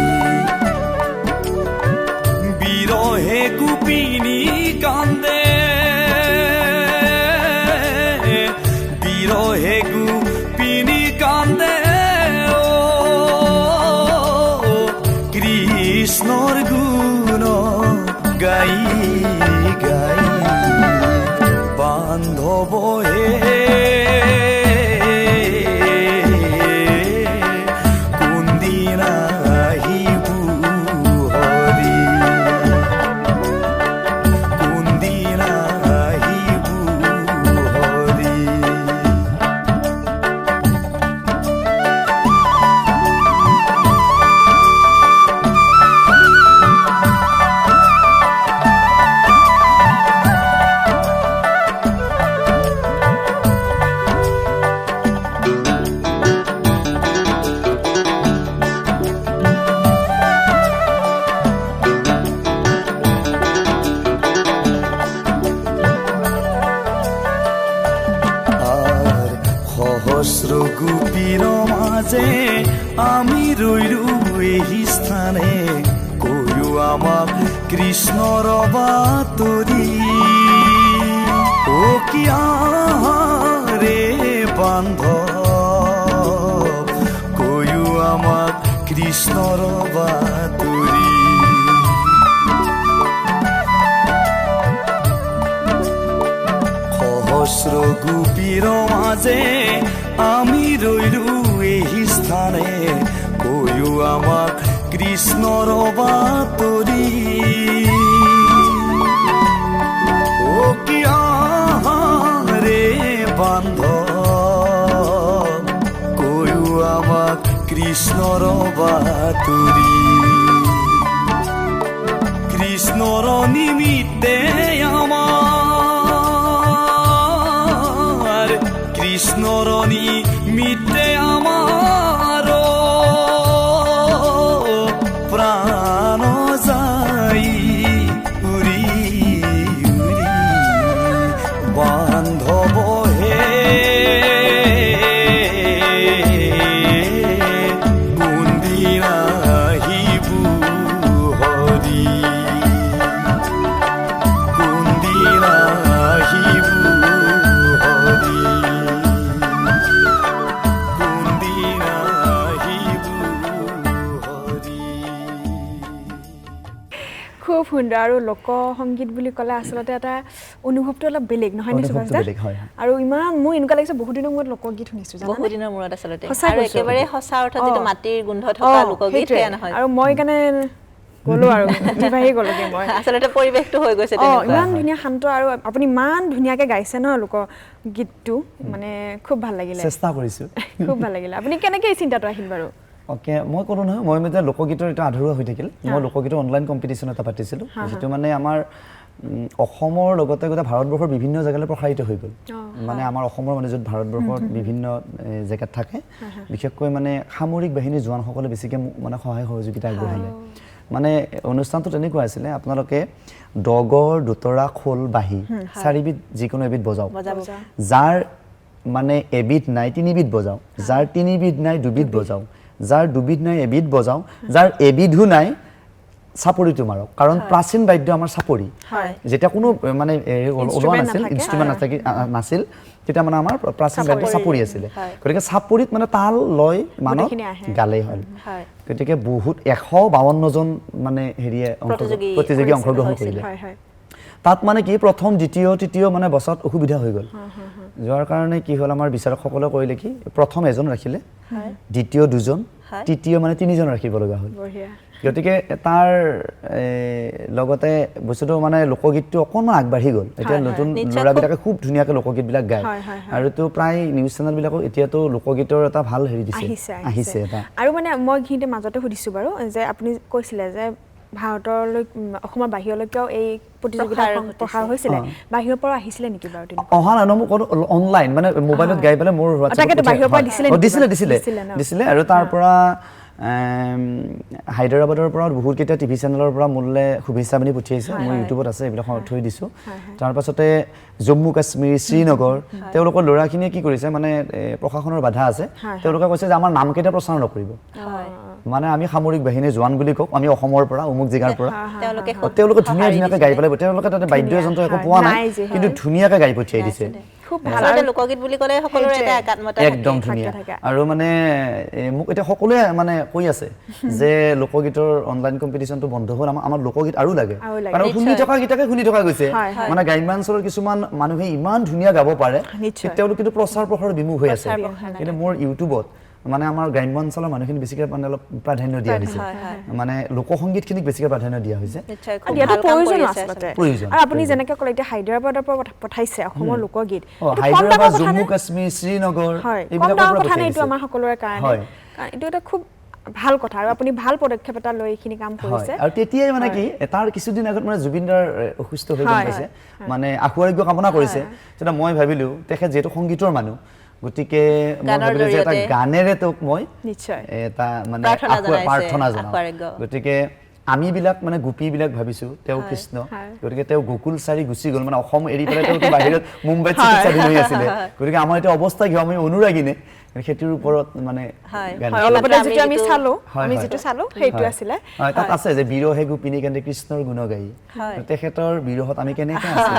বিৰহে গোপিনী কান্দে বিৰহে গোপিনী কান্দে অ কৃষ্ণৰ গুণ গাই গাই বান্ধৱ হে কোনদিনা আহিব হৰি কোনদিনা আহিব হৰি। সহস্ৰ গোপীৰ মাজে আমি ৰৈলো এই স্থানে কৈও আমাক কৃষ্ণৰ বাতৰি। অ কিয় ৰে বান্ধ কৈও আমাক কৃষ্ণৰ বাতৰি। সহস্ৰ গোপীৰ মাজে আমি ৰৈলো এই স্থানে কৈও আমাক কৃষ্ণৰ বাতৰি। অ কিয় ৰে বান্ধ কৈও আমাক কৃষ্ণৰ বাতৰি। কৃষ্ণৰ নিমিত্তে আমাৰ কৃষ্ণৰ নিমিত্তে আমাৰ প্ৰাণ যায় উৰি উৰি বান্ধৱ হে কোনদিনা আহিব হৰি কোনদিনা আহিব হৰি কোনদিনা আহিব হৰি। খুব সুন্দৰ। আৰু লোকসংগীত বুলি ক'লে আচলতে এটা অনুভৱটো অলপ বেলেগ নহয় নে সুভাষ দা? আৰু ইমান মোৰ এনেকুৱা লাগিছে বহুত দিনৰ মূৰত লোকগীত শুনিছোঁ জানানে? বহুত দিনৰ মূৰত আচলতে, আৰু একেবাৰে সঁচা অৰ্থত যিটো মাটিৰ গোন্ধ থকা লোকগীত সেয়া নহয়। আৰু মই কাৰণে গ'লো আৰু উঠি গ'লোগে মই। আচলতে পৰিৱেশটো হৈ গৈছে তেনেকুৱা। ইমান ধুনীয়া শান্ত আৰু আপুনি ইমান ধুনীয়াকৈ গাইছে ন লোকগীতটো, মানে খুব ভাল লাগিলে। চেষ্টা কৰিছোঁ। খুব ভাল লাগিলে। আপুনি কেনেকৈ এই চিন্তাটো আহিল বাৰু? অ'কে, মই ক'লো নহয়, মই এতিয়া লোকগীতৰ এটা আধৰুৱা হৈ থাকিল। মই লোকগীতৰ অনলাইন কম্পিটিশ্যন এটা পাতিছিলোঁ, যিটো মানে আমাৰ অসমৰ লগতে গোটেই ভাৰতবৰ্ষৰ বিভিন্ন জেগালৈ প্ৰসাৰিত হৈ গ'ল। মানে আমাৰ অসমৰ মানে য'ত ভাৰতবৰ্ষৰ বিভিন্ন জেগাত থাকে, বিশেষকৈ মানে সামৰিক বাহিনীৰ জোৱানসকলে বেছিকৈ মানে সহায় সহযোগিতা আগবঢ়ালে। মানে অনুষ্ঠানটো তেনেকুৱা আছিলে, আপোনালোকে দগৰ, দোতৰা, খোল, বাঁহী চাৰিবিধ যিকোনো এবিধ বজাওক, যাৰ মানে এবিধ নাই তিনিবিধ বজাওক, যাৰ তিনিবিধ নাই দুবিধ বজাওক, যাৰ দুবিধ নাই এবিধ বজাওঁ, যাৰ এবিধো নাই চাপৰিটো মাৰক। কাৰণ প্ৰাচীন বাদ্য আমাৰ চাপৰি, যেতিয়া কোনো মানে ওলোৱা নাছিল, ইনষ্ট্ৰুমেণ্ট নাছিল, তেতিয়া মানে আমাৰ প্ৰাচীন বাদ্য চাপৰি আছিলে। গতিকে চাপৰিত মানে তাল লয় মানত গালেই হ'ল। গতিকে বহুত 152জন মানে হেৰিয়ে প্ৰতিযোগী অংশগ্ৰহণ কৰিলে। তাত মানে কি প্ৰথম, দ্বিতীয়, তৃতীয় মানে বছৰত অসুবিধা হৈ গ'ল। যোৱাৰ কাৰণে কি হ'ল, আমাৰ বিচাৰকসকলে কৰিলে কি, প্ৰথম এজন ৰাখিলে, দ্বিতীয় দুজন, তৃতীয় মানে তিনিজন ৰাখিব লগা হ'ল। গতিকে তাৰ লগতে বস্তুটো মানে লোকগীতটো অকণমান আগবাঢ়ি গ'ল। এতিয়া নতুন ল'ৰাবিলাকে খুব ধুনীয়াকৈ লোকগীতবিলাক গায়, আৰু তো প্ৰায় নিউজ চেনেলবিলাকো এতিয়াতো লোকগীতৰ এটা ভাল হেৰি দিছে, আহিছে এটা। আৰু মানে মই এইখিনিতে মাজতে সুধিছোঁ বাৰু যে আপুনি কৈছিলে যে ভাৰতলৈ, অসমৰ বাহিৰলৈকেও এই প্ৰতিযোগিতা প্ৰসাৰ হৈছিলে, বাহিৰৰ পৰা আহিছিলে নেকি বাৰু? অহা নাই, মোক অনলাইন মানে মোবাইলত গাই পেলাই মোৰ দিছিলে দিছিলে দিছিলে। আৰু তাৰ পৰা হায়দৰাবাদৰ পৰা বহুতকেইটা টিভি চেনেলৰ পৰা মোলৈ শুভেচ্ছা বাণী পঠিয়াইছে, মোৰ ইউটিউবত আছে, এইবিলাক থৈ দিছোঁ। তাৰপাছতে জম্মু কাশ্মীৰ, শ্ৰীনগৰ, তেওঁলোকৰ ল'ৰাখিনিয়ে কি কৰিছে, মানে প্ৰশাসনৰ বাধা আছে, তেওঁলোকে কৈছে যে আমাৰ নামকেইটা প্ৰচাৰ নকৰিব, মানে আমি সামৰিক বাহিনীৰ জোৱান বুলি কওক, আমি অসমৰ পৰা অমুক জেগাৰ পৰা। তেওঁলোকে ধুনীয়া ধুনীয়াকৈ গাই পেলাই, তেওঁলোকে তাতে বাদ্যযন্ত্ৰ একো পোৱা নাই, কিন্তু ধুনীয়াকৈ গাই পঠিয়াই দিছে। লোকগীত বুলি ক'লে সকলোৰে এটা একাত্মতা একদম ধুনীয়া। আৰু মানে মোক এতিয়া সকলোৱে মানে কৈ আছে যে লোকগীতৰ অনলাইন কম্পিটিশ্যনটো বন্ধ হ'ল, আমাৰ লোকগীত আৰু লাগে, কাৰণ শুনি থকা গীতকে শুনি থকা গৈছে। মানে গ্ৰাম্যাঞ্চলৰ কিছুমান মানুহে ইমান ধুনীয়া গাব পাৰে, তেওঁলোক কিন্তু প্ৰচাৰ প্ৰসাৰ বিমুখ হৈ আছে। কিন্তু মোৰ ইউটিউবত মানে আমাৰ গ্ৰাম্যাঞ্চলৰ মানুহখিনি বেছিকৈ মানে অলপ প্ৰাধান্য দিয়া হৈছে, মানে লোকসংগীতখিনিক বেছিকৈ প্ৰাধান্য দিয়া হৈছে। আৰু আপুনি যেনেকৈ ক'লে এতিয়া হায়দৰাবাদৰ পৰা পঠাইছে অসমৰ লোকগীত, হায়দৰাবাদ, জম্মু কাশ্মীৰ, শ্ৰীনগৰ, এইবিলাকৰ পৰা কথা নাই, এইটো আমাৰ সকলোৰে কাৰণে এইটো এটা খুব ভাল কথা। আৰু আপুনি ভাল পদক্ষেপ এটা লৈ এইখিনি কাম কৰিছে। আৰু তেতিয়াই মানে কি, তাৰ কিছুদিন আগত মানে জুবিনদাৰ অসুস্থ হৈ গম পাইছে, মানে আশু আৰোগ্য কামনা কৰিছে। তেতিয়া মই ভাবিলোঁ তেখেত যিহেতু সংগীতৰ মানুহ, গতিকে মই ভাবিলোঁ যে এটা গানেৰে তেওঁক মই এটা মানে প্ৰাৰ্থনা জনাওঁ। গতিকে আমিবিলাক মানে গোপীবিলাক ভাবিছোঁ তেওঁ কৃষ্ণ, গতিকে তেওঁ গোকুল চাৰি গুচি গ'ল, মানে অসম এৰি পেলাই তেওঁতো বাহিৰত মুম্বাইত চিকিৎসাধীন হৈ আছিলে। গতিকে আমাৰ এতিয়া অৱস্থা কি, আমি অনুৰাগী নে সেইটোৰ ওপৰত মানে তাত আছে যে বিৰহে গোপিনী কান্দে কৃষ্ণৰ গুণ গাই, তেখেতৰ বিৰহত আমি কেনেকৈ আছো।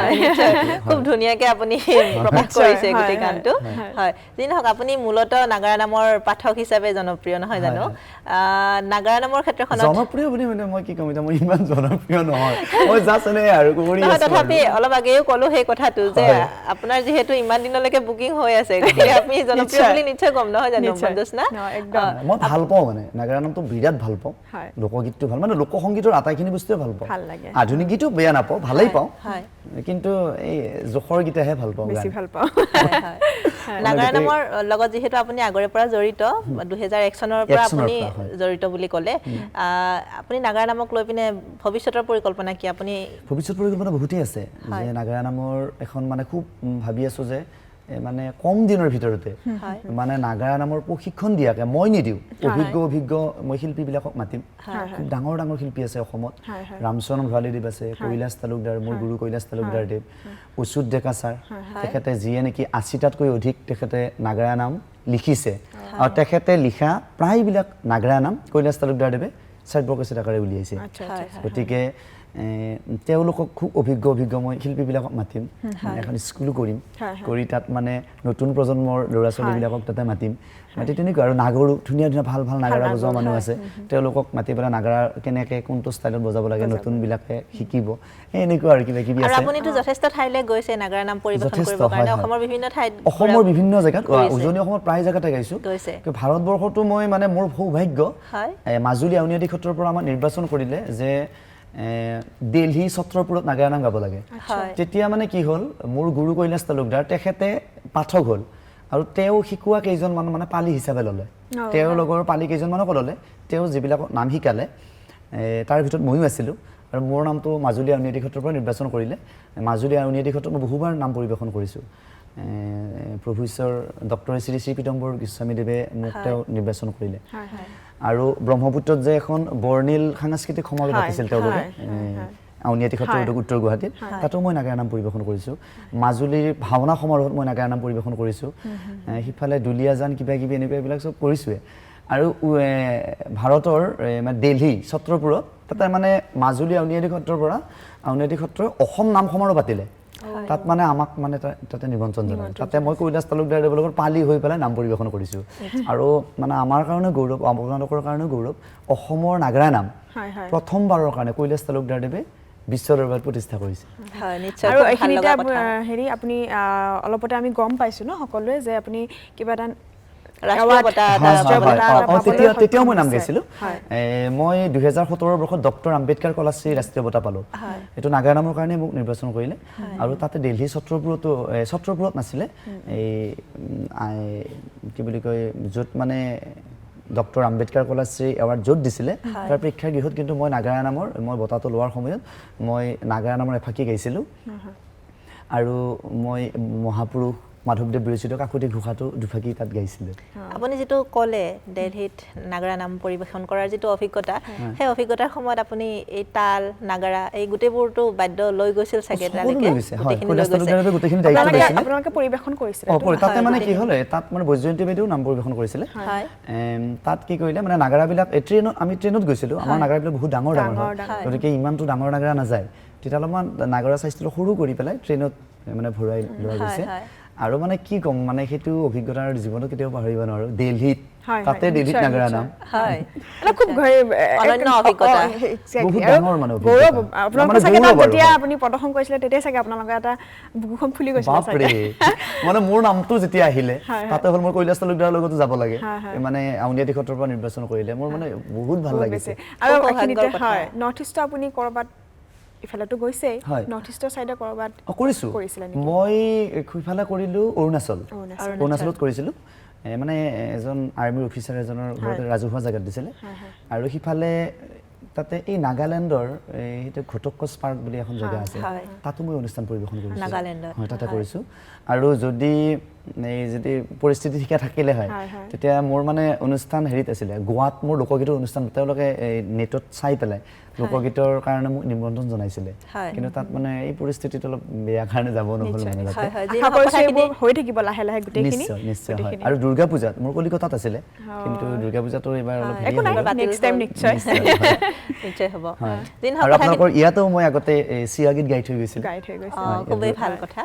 খুব ধুনীয়াকে আপুনি প্ৰকাশ কৰিছে গোটেই গানটো। হয়, যি নহওক আপুনি মূলতঃ নাগাৰা নামৰ পাঠক হিচাপে জনপ্ৰিয় নহয় জানো? নাগাৰা নামৰ ক্ষেত্ৰখনত জনপ্ৰিয় বুলি মানে মই কি ক'ম, এতিয়া মই ইমান জনপ্ৰিয় নহয়, মই জাষ্ট এনে আৰু কৰি আছো। তথাপি অলপ আগেও ক'লো সেই কথাটো যে আপোনাৰ যিহেতু ইমান দিনলৈকে বুকিং হৈ আছে, গতিকে আপুনি জনপ্ৰিয় বুলি নিশ্চয় ক'ম নহয় জানো মঞ্জুস্না? মই ভাল পাওঁ, মানে নাগাৰা নামটো বিৰাট ভাল পাওঁ, লোকগীতটো ভাল, মানে লোকসংগীতৰ আটাইখিনি বস্তুৱে ভাল পাওঁ, আধুনিক গীতো বেয়া নাপাওঁ, ভালেই পাওঁ, কিন্তু এই জোখৰ গীতহে ভাল পাওঁ, বেছি ভাল পাওঁ। নাগাৰা নামৰ লগত যিহেতু আপুনি আগৰে পৰা জড়িত, 2001 চনৰ পৰা আপুনি জড়িত বুলি ক'লে, আপুনি নাগাৰা নামক লৈ পিনে ভৱিষ্যতৰ পৰিকল্পনা কি? আপুনি ভৱিষ্যত পৰিকল্পনা বহুতেই আছে যে নাগাৰা নামৰ এখন মানে খুব ভাবি আছোঁ যে মানে কম দিনৰ ভিতৰতে মানে নাগাৰা নামৰ প্ৰশিক্ষণ দিয়াকে মই নিদিওঁ, অভিজ্ঞ অভিজ্ঞ মই শিল্পীবিলাকক মাতিম। খুব ডাঙৰ ডাঙৰ শিল্পী আছে অসমত, ৰামচৰণ ভৰালীদেৱ আছে, কৈলাশ তালুকদাৰ, মোৰ গুৰু কৈলাশ তালুকদাৰদেৱ, অচ্যুত ডেকা ছাৰ, তেখেতে যিয়ে নেকি 80টাতকৈ অধিক তেখেতে নাগাৰা নাম লিখিছে, আৰু তেখেতে লিখা প্ৰায়বিলাক নাগাৰা নাম কৈলাশ তালুকদাৰদেৱে চাৰ্ট বকেছেট আকাৰে উলিয়াইছে। গতিকে তেওঁলোকক খুব অভিজ্ঞ অভিজ্ঞ মই শিল্পীবিলাকক মাতিম, এখন স্কুলো কৰিম, কৰি তাত মানে নতুন প্ৰজন্মৰ ল'ৰা ছোৱালীবিলাকক তাতে মাতিম, মাতি তেনেকুৱা। আৰু নাগৰো ধুনীয়া ধুনীয়া ভাল ভাল নাগাৰা বজোৱা মানুহ আছে, তেওঁলোকক মাতি পেলাই নাগাৰা কেনেকৈ কোনটো ষ্টাইলত বজাব লাগে নতুনবিলাকে শিকিব, এনেকুৱা আৰু কিবা কিবি আছে। আপুনিতো যথেষ্ট ঠাইলৈ গৈছে নাগাৰা নাম পৰিৱেশন কৰিবৰ কাৰণে, অসমৰ বিভিন্ন ঠাইত, অসমৰ বিভিন্ন জেগাত, উজনি অসমৰ প্ৰায় জেগাতে গাইছোঁ। ভাৰতবৰ্ষতো মই মানে মোৰ সৌভাগ্য, মাজুলী আউনীআটী সত্ৰৰ পৰা আমাক নিৰ্বাচন কৰিলে যে দিল্লী ছত্ৰপুৰত নাগাৰা নাম গাব লাগে। তেতিয়া মানে কি হ'ল, মোৰ গুৰু কৈলাশ তালুকদাৰ তেখেতে পাঠক হ'ল আৰু তেওঁ শিকোৱা কেইজনমান মানে পালি হিচাপে ল'লে, তেওঁৰ লগৰ পালি কেইজনমানকো ল'লে, তেওঁ যিবিলাকক নাম শিকালে তাৰ ভিতৰত ময়ো আছিলোঁ। আৰু মোৰ নামটো মাজুলী আউনীআটী সত্ৰৰ পৰা নিৰ্বাচন কৰিলে। মাজুলী আউনীআটী সত্ৰত মই বহুবাৰ নাম পৰিৱেশন কৰিছোঁ। প্ৰভু ঈশ্বৰ ডক্টৰ শ্ৰী শ্ৰী পীতাম্বৰ গোস্বামীদেৱে মোক তেওঁ নিৰ্বাচন কৰিলে। আৰু ব্ৰহ্মপুত্ৰত যে এখন বৰ্ণিল সাংস্কৃতিক সমাৰোহ পাতিছিল তেওঁলোকে আউনীআটী সত্ৰৰ উত্তৰ গুৱাহাটীত, তাতো মই নাগাৰা নাম পৰিৱেশন কৰিছোঁ। মাজুলীৰ ভাওনা সমাৰোহত মই নাগাৰা নাম পৰিৱেশন কৰিছোঁ। সিফালে দুলীয়াজান কিবা কিবি এনেকুৱা এইবিলাক চব কৰিছোঁৱে। আৰু ভাৰতৰ মানে দিল্লী ছত্ৰপুৰত তাতে মানে মাজুলী আউনীআটী সত্ৰৰ পৰা আউনীআটী সত্ৰৰ অসম নাম সমাৰোহ পাতিলে, তাত মানে আমাক মানে তাতে নিমন্ত্ৰণ জনালে। তাতে মই কৈলাশ তালুকদাৰদেৱৰ লগত পালি হৈ পেলাই নাম পৰিৱেশন কৰিছোঁ। আৰু মানে আমাৰ কাৰণেও গৌৰৱ, আপোনালোকৰ কাৰণেও গৌৰৱ, অসমৰ নাগাৰা নাম প্ৰথমবাৰৰ কাৰণে কৈলাশ তালুকদাৰদেৱে বিশ্ব দৰবাৰত প্ৰতিষ্ঠা কৰিছে। আৰু এইখিনিতে হেৰি আপুনি অলপতে আমি গম পাইছোঁ ন সকলোৱে যে আপুনি কিবা এটা তেতিয়াও মই নাম গাইছিলোঁ। মই 2017 বৰ্ষত ডক্টৰ আম্বেদকাৰ কলাশ্ৰী ৰাষ্ট্ৰীয় বঁটা পালোঁ। এইটো নাগাৰা নামৰ কাৰণে মোক নিৰ্বাচন কৰিলে। আৰু তাতে দিল্লী ছত্ৰপুৰতো, ছত্ৰপুৰত নাছিলে, এই কি বুলি কয়, য'ত মানে ডক্টৰ আম্বেদকাৰ কলাশ্ৰী এৱাৰ্ড য'ত দিছিলে তাৰ প্ৰেক্ষাগৃহত কিন্তু মই নাগাৰা নামৰ মই বঁটাটো লোৱাৰ সময়ত মই নাগাৰা নামৰ এফাকি গাইছিলোঁ। আৰু মই মহাপুৰুষ মাধৱদেৱ বিৰচিত কাকতি ঘোষাটো দুফাকি তাত গাইছিলে। আপুনি যিটো ক'লে দিল্লীত নাগাৰা নাম পৰিৱেশন কৰাৰ যিটো অভিজ্ঞতা, সেই অভিজ্ঞতাৰ সময়ত আপুনি এই তাল নাগাৰা এই গোটেইবোৰতো বাদ্য লৈ গৈছিল চাগে? আপোনালোকে পৰিৱেশন কৰিছিলে তাতে? মানে কি হ'লে তাত মানে বৈজয়ন্তী বাইদেউ নাম পৰিৱেশন কৰিছিলে। তাত কি কৰিলে মানে নাগাৰাবিলাক ট্ৰেইনত, আমি ট্ৰেইনত গৈছিলোঁ, আমাৰ নাগাৰাবিলাক বহুত ডাঙৰ ডাঙৰ হয়, গতিকে ইমানটো ডাঙৰ নাগাৰা নাযায়, তেতিয়া অলপমান নাগাৰা চাইজটো সৰু কৰি পেলাই ট্ৰেইনত মানে ভৰাই লোৱা গৈছে। আৰু মানে কি ক'ম, মানে সেইটো অভিজ্ঞতাৰ জীৱনত কেতিয়াও পাহৰিব নোৱাৰোঁ। দিল্লীত, তাতে দিল্লীত নাগাৰা নাম খুব আপুনি প্ৰদৰ্শন কৰিছিলে তেতিয়া চাগে আপোনালোকৰ এটা বুকুখন ফুলি গৈছিলে। বাপৰে, মানে মোৰ নামটো যেতিয়া আহিলে তাতে হ'ল মোৰ কৈলাশ তালুকদাৰৰ লগতো যাব লাগে, মানে আউনীআটী সত্ৰৰ পৰা নিৰ্বাচন কৰিলে, মোৰ মানে বহুত ভাল লাগিছে। আৰু হয়, নৰ্থ ইষ্ট আপুনি ক'ৰবাত ইফালেতো গৈছেই, নৰ্থ ইষ্টৰ চাইডে ক'ৰবাত কৰিছোঁ? মই সিফালে কৰিলোঁ, অৰুণাচল, অৰুণাচলত কৰিছিলোঁ। মানে এজন আৰ্মিৰ অফিচাৰ এজনৰ ঘৰতে ৰাজহুৱা জেগাত দিছিলে। আৰু সিফালে তাতে এই নাগালেণ্ডৰ সেইটো ঘটকচ পাৰ্ক বুলি এখন জেগা আছে, তাতো মই অনুষ্ঠান পৰিৱেশন কৰিছোঁ, হয় তাতে কৰিছোঁ। আৰু যদি এই যদি পৰিস্থিতি ঠিকে থাকিলে হয় তেতিয়া মোৰ মানে অনুষ্ঠান হেৰিত আছিলে গোৱাত, মোৰ লোকগীতৰ অনুষ্ঠান, তেওঁলোকে এই নেটত চাই পেলাই লোকগীতৰ কাৰণে মোক নিমন্ত্ৰণ জনাইছিলে, কিন্তু তাত মানে এই পৰিস্থিতিটো অলপ বেয়া কাৰণে যাব নহ'ল মানে। হৈ থাকিব লাহে লাহে গোটেইখিনি। নিশ্চয় নিশ্চয় হয়। আৰু দুৰ্গা পূজাত মোৰ কলিকতাত আছিলে, কিন্তু দুৰ্গা পূজাটো এইবাৰ অলপ নিশ্চয় হ'ব। আৰু আপোনালোকৰ ইয়াতো মই আগতে চিয়াগীত গাই থৈ গৈছিলোঁ। খুবেই ভাল কথা।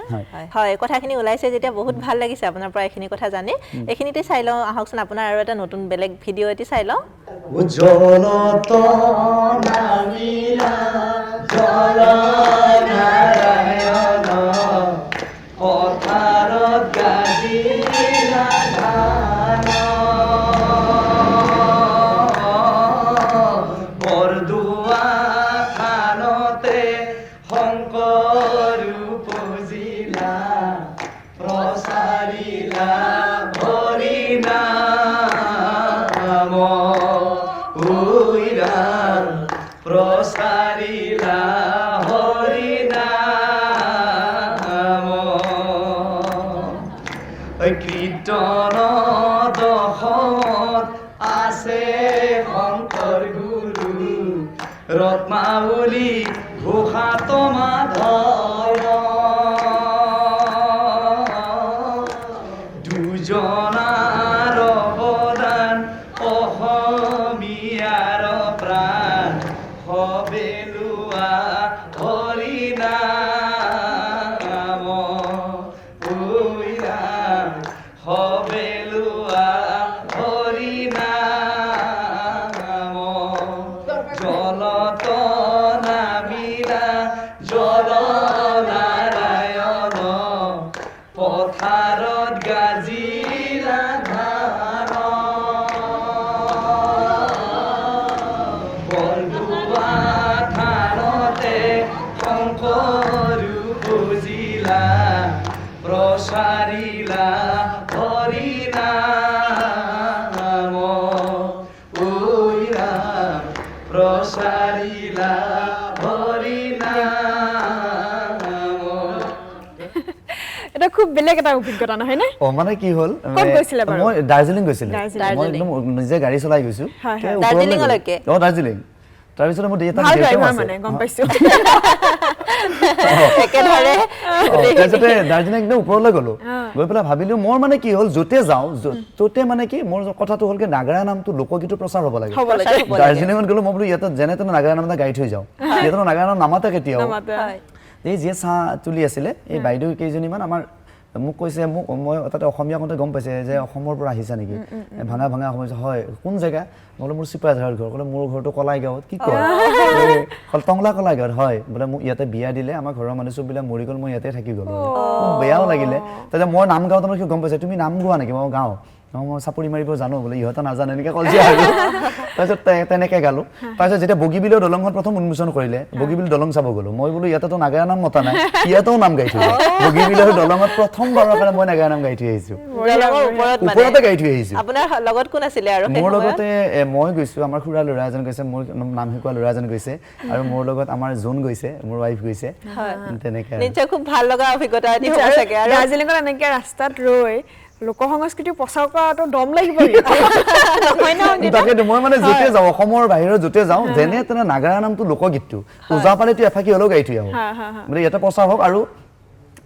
হয়, কথাখিনি ওলাইছে যেতিয়া বহুত ভাল লাগিছে আপোনাৰ পৰা এইখিনি কথা জানি। এইখিনিতে চাই লওঁ আহকচোন, আপোনাৰ আৰু এটা নতুন বেলেগ ভিডিঅ' এটি চাই লওঁ। ৰত্নাৱলী ঘোষা মাধৱ দুজনাৰ অৱদান অসমীয়াৰ প্ৰাণ সবে লোৱা খুব বেলেগ এটা অভিজ্ঞতা নহয়নে? মানে কি হ'ল, মই দাৰ্জিলিং গৈছিলোঁ, মই একদম নিজে গাড়ী চলাই গৈছোঁ দাৰ্জিলিঙলৈকে। দাৰ্জিলিং। তাৰপিছতে মোৰ তাৰপিছতে দাৰ্জিলিং একদম ওপৰলৈ গ'লো, গৈ পেলাই ভাবিলোঁ মোৰ মানে কি হ'ল, য'তে যাওঁ ত'তে মানে কি মোৰ কথাটো হ'ল কি নাগাৰা নামটো লোকগীতটো প্ৰচাৰ হ'ব লাগে। দাৰ্জিলিঙত গ'লো, মই বোলো ইয়াতে যেনে তেনে নাগাৰা নাম এটা গাই থৈ যাওঁ, ইয়াতে নাগাৰা নাম নামাতে কেতিয়াও। এই যিয়ে চাহ তুলি আছিলে এই বাইদেউ কেইজনীমান আমাৰ মোক কৈছে, মোক মই তাতে অসমীয়া কওঁতে গম পাইছে যে অসমৰ পৰা আহিছা নেকি, ভাঙা ভাঙা অসমীয়া। হয়, কোন জেগা? মই বোলো মোৰ চিপাঝাৰত ঘৰ। ক'লে মোৰ ঘৰটো কলাইগাঁৱত। কি কয়, টংলা কলাইগাঁৱত? হয়। বোলে মোক ইয়াতে বিয়া দিলে, আমাৰ ঘৰৰ মানুহ চববিলাক মৰি গ'ল, মই ইয়াতে থাকি গ'লো। মোক বেয়াও লাগিলে। তাৰপিছত মই নাম গাওঁতে মই গম পাইছে, তুমি নাম গোৱা নেকি? মই গাওঁ। মই চাপৰি মাৰিব জানো। বোলে ইহঁতে নাজানে, এনেকৈ ক'ল যে। আৰু তাৰপিছত তেনেকৈ গালোঁ। তাৰপিছত যেতিয়া বগীবিলৰ দলংখন প্ৰথম উন্মোচন কৰিলে, বগীবিল দলং চাব গ'লো। মই বোলো ইয়াতেতো নাগাৰা নাম মতা নাই, ইয়াতেও নাম গাই থৈ। বগীবিলৰ দলঙত প্ৰথমবাৰৰ কাৰণে মই নাগাৰা নাম গাই থৈ আহিছোঁ, ওপৰতে গাই থৈ আহিছোঁ। আপোনাৰ লগত কোন আছিলে? আৰু মোৰ লগতে মই গৈছোঁ, আমাৰ খুৰা ল'ৰা এজন গৈছে, মোৰ নাম শিকোৱা ল'ৰা এজন গৈছে, আৰু মোৰ লগত আমাৰ জোন গৈছে, মোৰ ৱাইফ গৈছে। তেনেকৈ নিশ্চয় খুব ভাল লগা অভিজ্ঞতা এটি হ'ব চাগে। আৰু দাৰ্জিলিঙত এনেকৈ ৰাস্তাত ৰৈ লোক সংস্কৃতি প্ৰচাৰ কৰাটো দম লাগিব। তাকেতো মই মানে য'তে যাওঁ, অসমৰ বাহিৰত য'তে যাওঁ, যেনে তেনে নাগাৰা নামটো লোকগীতটো ওজাপালিটো এফাকি হ'লেও গাই থৈ আহোঁ, মানে ইয়াতে প্ৰচাৰ হওক। আৰু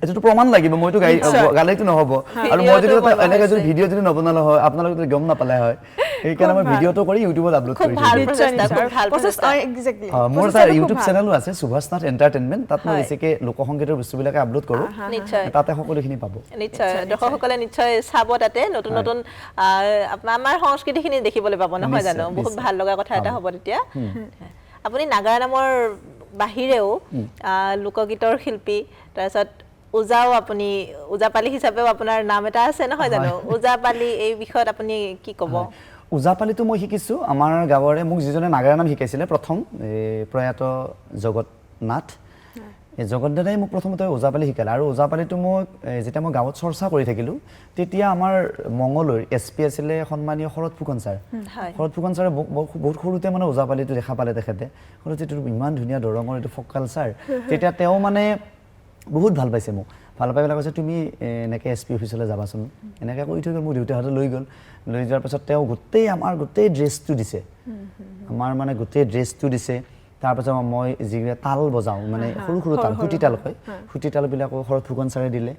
এইটোতো প্ৰমাণ লাগিব, মইতো গাই গালেতো নহ'ব। আৰু মই যদি এনেকৈ যদি ভিডিঅ' যদি নবনালে হয়, আপোনালোকে গম নাপালে হয়। সেইকাৰণে মই ভিডিঅ'টো কৰি ইউটিউবত আপলোড কৰি। মোৰ এটা ইউটিউব চেনেলো আছে, সুভাষ নাথ এণ্টাৰটেইনমেণ্ট। তাত মই বেছিকৈ লোকসংগীতৰ বস্তুবিলাকে আপলোড কৰোঁ, তাতে সকলোখিনি পাব। নিশ্চয় দৰ্শকসকলে নিশ্চয় চাব, তাতে নতুন নতুন আমাৰ সংস্কৃতিখিনি দেখিবলৈ পাব, নহয় জানো? বহুত ভাল লগা কথা এটা হ'ব তেতিয়া। আপুনি নাগাৰা নামৰ বাহিৰেও লোকগীতৰ শিল্পী, তাৰপিছত ওজাও, আপুনি ওজাপালি হিচাপেও আপোনাৰ নাম এটা আছে, নহয় জানো? ওজাপালি এই বিষয়ত আপুনি কি ক'ব? ওজাপালিটো মই শিকিছোঁ আমাৰ গাঁৱৰে, মোক যিজনে নাগাৰা নাম শিকাইছিলে প্ৰথম, এই প্ৰয়াত জগতনাথ, এই জগত দাদাই মোক প্ৰথমতে ওজাপালি শিকালে। আৰু ওজাপালিটো মই যেতিয়া মই গাঁৱত চৰ্চা কৰি থাকিলোঁ, তেতিয়া আমাৰ মঙলৈৰ এছ পি আছিলে সন্মানীয় শৰৎ ফুকন ছাৰ। শৰৎ ফুকন ছাৰে বহুত সৰুতে মানে ওজাপালিটো দেখা পালে। তেখেতে ক'লে যে এইটো ইমান ধুনীয়া দৰঙৰ এইটো ফ'ক কালচাৰ। তেতিয়া তেওঁ মানে বহুত ভাল পাইছে মোক, ভাল পাই পেলাই কৈছে তুমি এনেকৈ এছ পি অফিচলৈ যাবাচোন, এনেকৈ কৈ থৈ গ'ল। মোক দেউতাহঁতে লৈ গ'ল। লৈ যোৱাৰ পাছত তেওঁ গোটেই আমাৰ গোটেই ড্ৰেছটো দিছে, আমাৰ মানে গোটেই ড্ৰেছটো দিছে। তাৰপাছত মই যিবিলাক তাল বজাওঁ, মানে সৰু সৰু তাল, খুটি তাল কয়, খুটি তালবিলাকো শৰৎ ফুকন ছাৰে দিলে।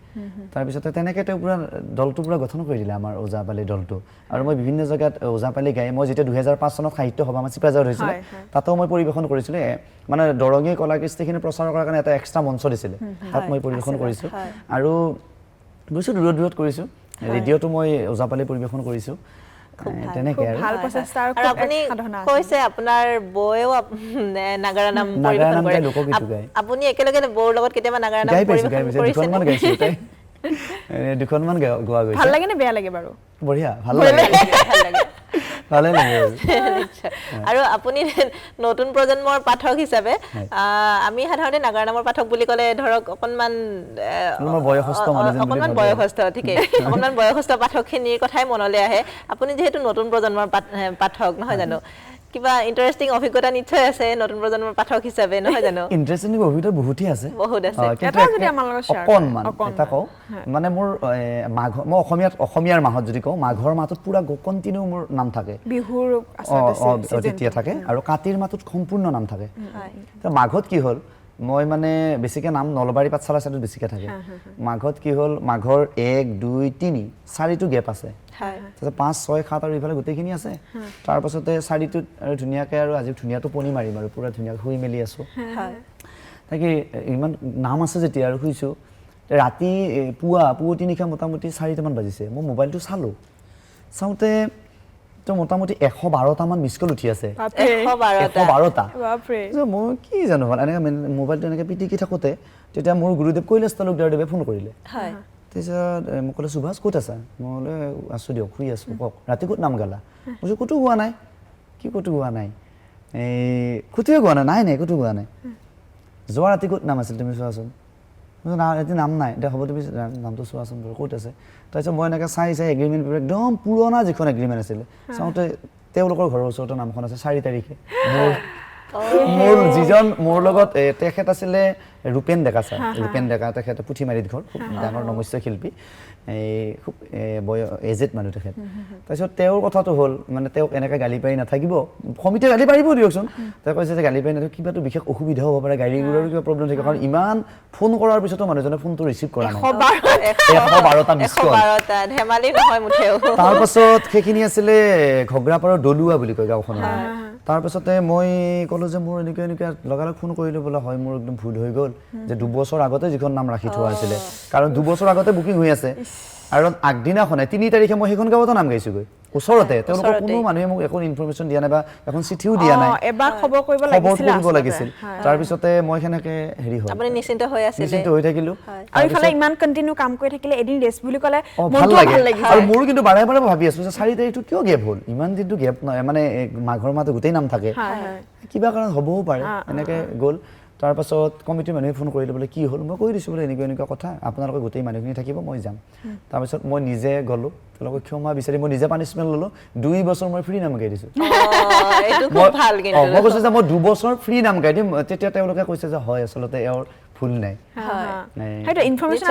তাৰপিছতে তেনেকৈ তেওঁ পূৰা দলটো পূৰা গঠন কৰি দিলে আমাৰ ওজাপালি দলটো। আৰু মই বিভিন্ন জেগাত ওজাপালি গাই, মই যেতিয়া 2005 চনত সাহিত্য সভা আমাৰ চিপাঝাৰত হৈছিলে, তাতেও মই পৰিৱেশন কৰিছিলোঁ। মানে দৰঙী কলা কৃষ্টিখিনি প্ৰচাৰ কৰাৰ কাৰণে এটা এক্সট্ৰা মঞ্চ দিছিলে, তাত মই পৰিৱেশন কৰিছোঁ। আৰু গৈছোঁ দূৰত দূৰত কৰিছোঁ, ৰেডিঅ'টো মই ওজাপালি পৰিৱেশন কৰিছোঁ। তেনেকৈ ভাল প্ৰচেষ্টা। আৰু আপুনি কৈছে আপোনাৰ বৌয়েও নাগাৰা নাম পৰিৱেশন কৰে, আপুনি একেলগে বৌৰ লগত কেতিয়াবা নাগাৰা নাম পৰিৱেশন কৰিছে? দুখনমান গোৱা গৈছে। ভাল লাগে নে বেয়া লাগে বাৰু? বঢ়িয়া, ভাল লাগে, ভালে লাগে। আৰু আপুনি নতুন প্ৰজন্মৰ পাঠক হিচাপে, আমি সাধাৰণতে নাগাৰা নামৰ পাঠক বুলি ক'লে ধৰক অকণমান অকণমান বয়সস্থ, ঠিকেই, অকণমান বয়সস্থ পাঠকখিনিৰ কথাই মনলৈ আহে। আপুনি যিহেতু নতুন প্ৰজন্মৰ পাঠক, নহয় জানো? কিবা ইণ্টাৰেষ্টিং অভিজ্ঞতা নিশ্চয় আছে নতুন প্ৰজন্মৰ পাঠক হিচাপে, নহয় জানো? ইণ্টাৰেষ্টিং অভিজ্ঞতা বহুতেই আছে, বহুত আছে। অকণমান এটা কওঁ, মানে মোৰ মাঘ, মই অসমীয়াত অসমীয়াৰ মাহত যদি কওঁ, মাঘৰ মাহটোত পূৰা কণ্টিনিউ মোৰ নাম থাকে, বিহুৰ তেতিয়া থাকে, আৰু কাতিৰ মাহটোত সম্পূৰ্ণ নাম থাকে। মাঘত কি হ'ল, মই মানে বেছিকৈ নাম নলবাৰী পাঠশালা চাইডত বেছিকৈ থাকে। মাঘত কি হ'ল, মাঘৰ 1 2 3 4টো গেপ আছে, তাৰপিছত 5 6 7 আৰু ইফালে গোটেইখিনি আছে। তাৰপাছতে 4টোত আৰু ধুনীয়াকৈ, আৰু আজি ধুনীয়া টোপনি মাৰিম আৰু পূৰা ধুনীয়াকৈ শুই মেলি আছোঁ। তাকে ইমান নাম আছে যেতিয়া আৰু শুইছোঁ। ৰাতি পুৱতি নিশা মোটামুটি 4টামান বাজিছে। মই মোবাইলটো চালোঁ, চাওঁতে তো মোটামুটি 112টামান মিছ কল উঠি আছে। 112টা। মই কি জানো হ'ল, এনেকৈ মোবাইলটো এনেকৈ পিটিকি থাকোঁতে তেতিয়া মোৰ গুৰুদেৱ কৈলাশ তালুকদাৰদেৱে ফোন কৰিলে। তাৰপিছত মোক ক'লে, সুভাষ ক'ত আছা? মই বোলে আছোঁ দিয়ক, শুই আছোঁ। কওক, ৰাতি ক'ত নাম গালা? মই কৈছোঁ ক'তো গোৱা নাই। কি ক'তো গোৱা নাই? এই ক'তোৱে গোৱা নাই? নাই নাই, ক'তো গোৱা নাই। যোৱা ৰাতি ক'ত নাম আছিল তুমি চোৱাচোন। ৰাতি নাম নাই। দে হ'ব, তুমি নামটো চোৱাচোন বাৰু ক'ত আছে। তাৰপিছত মই এনেকৈ চাই চাই এগ্ৰিমেণ্ট পেপাৰ, একদম পুৰণা যিখন এগ্ৰিমেণ্ট আছিলে, চাওঁতে তেওঁলোকৰ ঘৰৰ ওচৰতে নামখন আছে 4 তাৰিখে। মোৰ মোৰ যিজন মোৰ লগত তেখেত আছিলে ৰূপেন ডেকা ছাৰ, ৰূপেন ডেকা, তেখেত পুথিমাৰীত ঘৰ, খুব ডাঙৰ নমস্য শিল্পী, এই খুব এজেড মানুহ তেখেত। তাৰপিছত তেওঁৰ কথাটো হ'ল মানে তেওঁক এনেকৈ গালি পাৰি নাথাকিব, সমিতিয়ে গালি পাৰিব দিয়কচোন, তেওঁ কৈছে যে গালি পাৰি নাথাকিব, কিবাটো বিশেষ অসুবিধা হ'ব পাৰে, গাড়ী ঘোঁৰাৰো কিবা প্ৰব্লেম থাকিব, কাৰণ ইমান ফোন কৰাৰ পিছতো মানুহজনে ফোনটো ৰিচিভ কৰা নাই। 112টা মিছ কল, ধেমালি নহয় মুঠেও। তাৰপাছত সেইখিনি আছিলে ঘগ্ৰাপাৰৰ দলুৱা বুলি কয় গাঁওখনৰ। তাৰপাছতে মই ক'লোঁ যে মোৰ এনেকুৱা এনেকুৱা, লগালগ ফোন কৰিলোঁ, বোলে হয় মোৰ একদম ভুল হৈ গ'ল, যে 2 বছৰ আগতে যিখন নাম ৰাখি থোৱা আছিলে, কাৰণ 2 বছৰ আগতে বুকিং হৈ আছে, আৰু আগদিনাখনে 3 তাৰিখে মই সেইখন গাঁৱতো নাম গাইছোঁগৈ ওচৰতে। তেওঁলোকৰ কোনো মানুহে মোক একো ইনফৰমেশ্যন দিয়া নাই বা এখন চিঠিও দিয়া নাই। এবাৰ খবৰ কৰিব কৰিব লাগিছিল। তাৰপিছতে মই সেনেকে হেৰি হ'ল, আপুনি নিশ্চিন্ত হৈ আছিলে, নিশ্চিন্ত হৈ থাকিলোঁ। আৰু ইফালে ইমান কণ্টিনিউ কাম কৰি থাকিলে এদিন ৰেষ্ট বুলি ক'লে ভাল লাগে। আৰু মোৰো কিন্তু বাৰে বাৰে ভাবি আছোঁ যে 4 তাৰিখটো কিয় গেপ হ'ল, ইমান দিনটো গেপ নহয়, মানে মাঘৰ মাহটো গোটেই নাম থাকে, কিবা কাৰণ হ'বও পাৰে, এনেকৈ গ'ল। তাৰপাছত কমিটিৰ মানুহে ফোন কৰিলে, বোলে কি হ'ল, মই কৈ দিছোঁ বোলে এনেকুৱা এনেকুৱা কথা, আপোনালোকে গোটেই মানুহখিনি থাকিব, মই যাম। তাৰপিছত মই নিজে গ'লোঁ, তেওঁলোকক ক্ষমা বিচাৰি মই নিজে পানিছমেণ্ট ল'লোঁ। 2 বছৰ মই ফ্ৰী নাম গাই দিছোঁ। মই কৈছোঁ যে মই 2 বছৰ ফ্ৰী নাম গাই দিম। তেতিয়া তেওঁলোকে কৈছে যে হয়, আচলতে এওঁৰ ভুল নাই। সেইটো ইনফৰমেশ্যন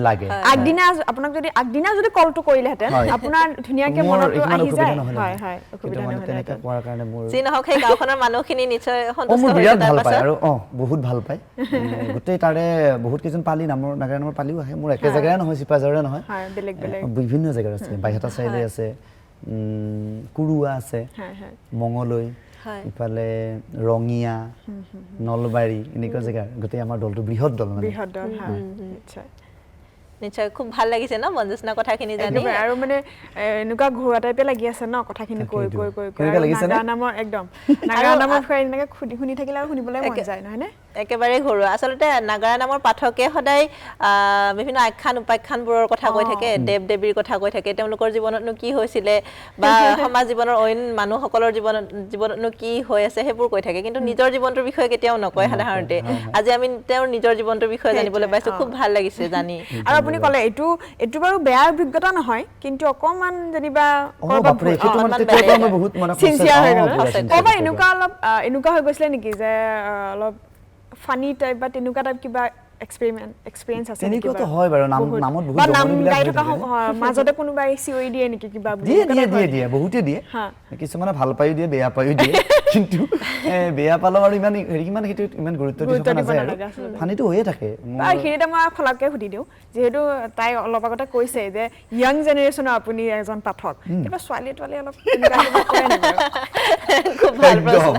লাগে। আগদিনা আপোনাক যদি আগদিনা যদি কলটো কৰিলেহেঁতেন আপোনাৰ ধুনীয়াকে মনতো আহি যায়। হয় হয়, অসুবিধা নহয় তেনেকে কোৱাৰ কাৰণে। মোৰ যি নহওক, সেই গাঁওখনৰ মানুহখিনি নিশ্চয় সন্তুষ্ট হৈছে। বিৰাট ভাল পায় আৰু বহুত ভাল পায় গোটেই। তাৰে বহুত কেইজন পালি নামৰ, নাগাৰা নামৰ পালিও আহে। মোৰ একে জেগাৰে নহয়, চিপাঝাৰৰে নহয়, বেলেগ বেলেগ বিভিন্ন জেগাৰ আছে। বাইহাটা চাৰিআলি আছে, কুৰুৱা আছে, মঙলৈ, ইফালে ৰঙিয়া, নলবাৰী, এনেকুৱা জেগাৰ গোটেই আমাৰ দলটো বৃহৎ দল মানে। বৃহৎ দল, নিশ্চয়। নিশ্চয় খুব ভাল লাগিছে ন মঞ্জুস্না কথাখিনি জানি? আৰু মানে এনেকুৱা ঘৰুৱা টাইপে লাগি আছে ন কথাখিনি কৈ কৈ কৈ কৈ নাগা নামৰ, একদম নাগা নামৰ এনেকে শুনি থাকিলে আৰু শুনিবলৈ মন যায়, নহয়নে? একেবাৰে ঘৰুৱা। আচলতে নাগাৰা নামৰ পাঠকে সদায় বিভিন্ন আখ্যান উপাখ্যানবোৰৰ কথা কৈ থাকে, দেৱ দেৱীৰ কথা কৈ থাকে, তেওঁলোকৰ জীৱনতনো কি হৈছিলে বা সমাজ জীৱনৰ অইন মানুহসকলৰ জীৱনতনো কি হৈ আছে সেইবোৰ কৈ থাকে, কিন্তু নিজৰ জীৱনটোৰ বিষয়ে কেতিয়াও নকয় সাধাৰণতে। আজি আমি তেওঁৰ নিজৰ জীৱনটোৰ বিষয়ে জানিবলৈ পাইছো, খুব ভাল লাগিছে জানি। আৰু আপুনি ক'লে এইটো বাৰু বেয়া অভিজ্ঞতা নহয়, কিন্তু অকণমান যেনিবা ক'ৰবাত এনেকুৱা অলপ এনেকুৱা হৈ গৈছিলে নেকি যে অলপ ফানি টাইপ বা তেনেকুৱা টাইপ কিবা এক্সপেৰিয়েঞ্চ আছে? তেনেকুৱাতো হয় বাৰু, নামত বহুত নাম গাই থকা মাজতে কোনোবাই চিঞৰি দিয়ে নেকি কিবা? দিয়ে দিয়ে দিয়ে দিয়ে, বহুতে দিয়ে। কিছুমানে ভাল পায়ো দিয়ে, বেয়া পায়ো দিয়ে, কিন্তু বেয়া পালেও আৰু ইমান হেৰি ইমান সেইটো ইমান গুৰুত্ব দি থকা নাযায়, আৰু ফানিটো হৈয়ে থাকে। এইখিনিতে মই খোলাকৈ সুধি দিওঁ, যিহেতু তাই অলপ আগতে কৈছে যে য়াং জেনেৰেশ্যনৰ আপুনি এজন পাঠক, কিবা ছোৱালী তোৱালী অলপ খুব ভাল প্ৰশ্ন।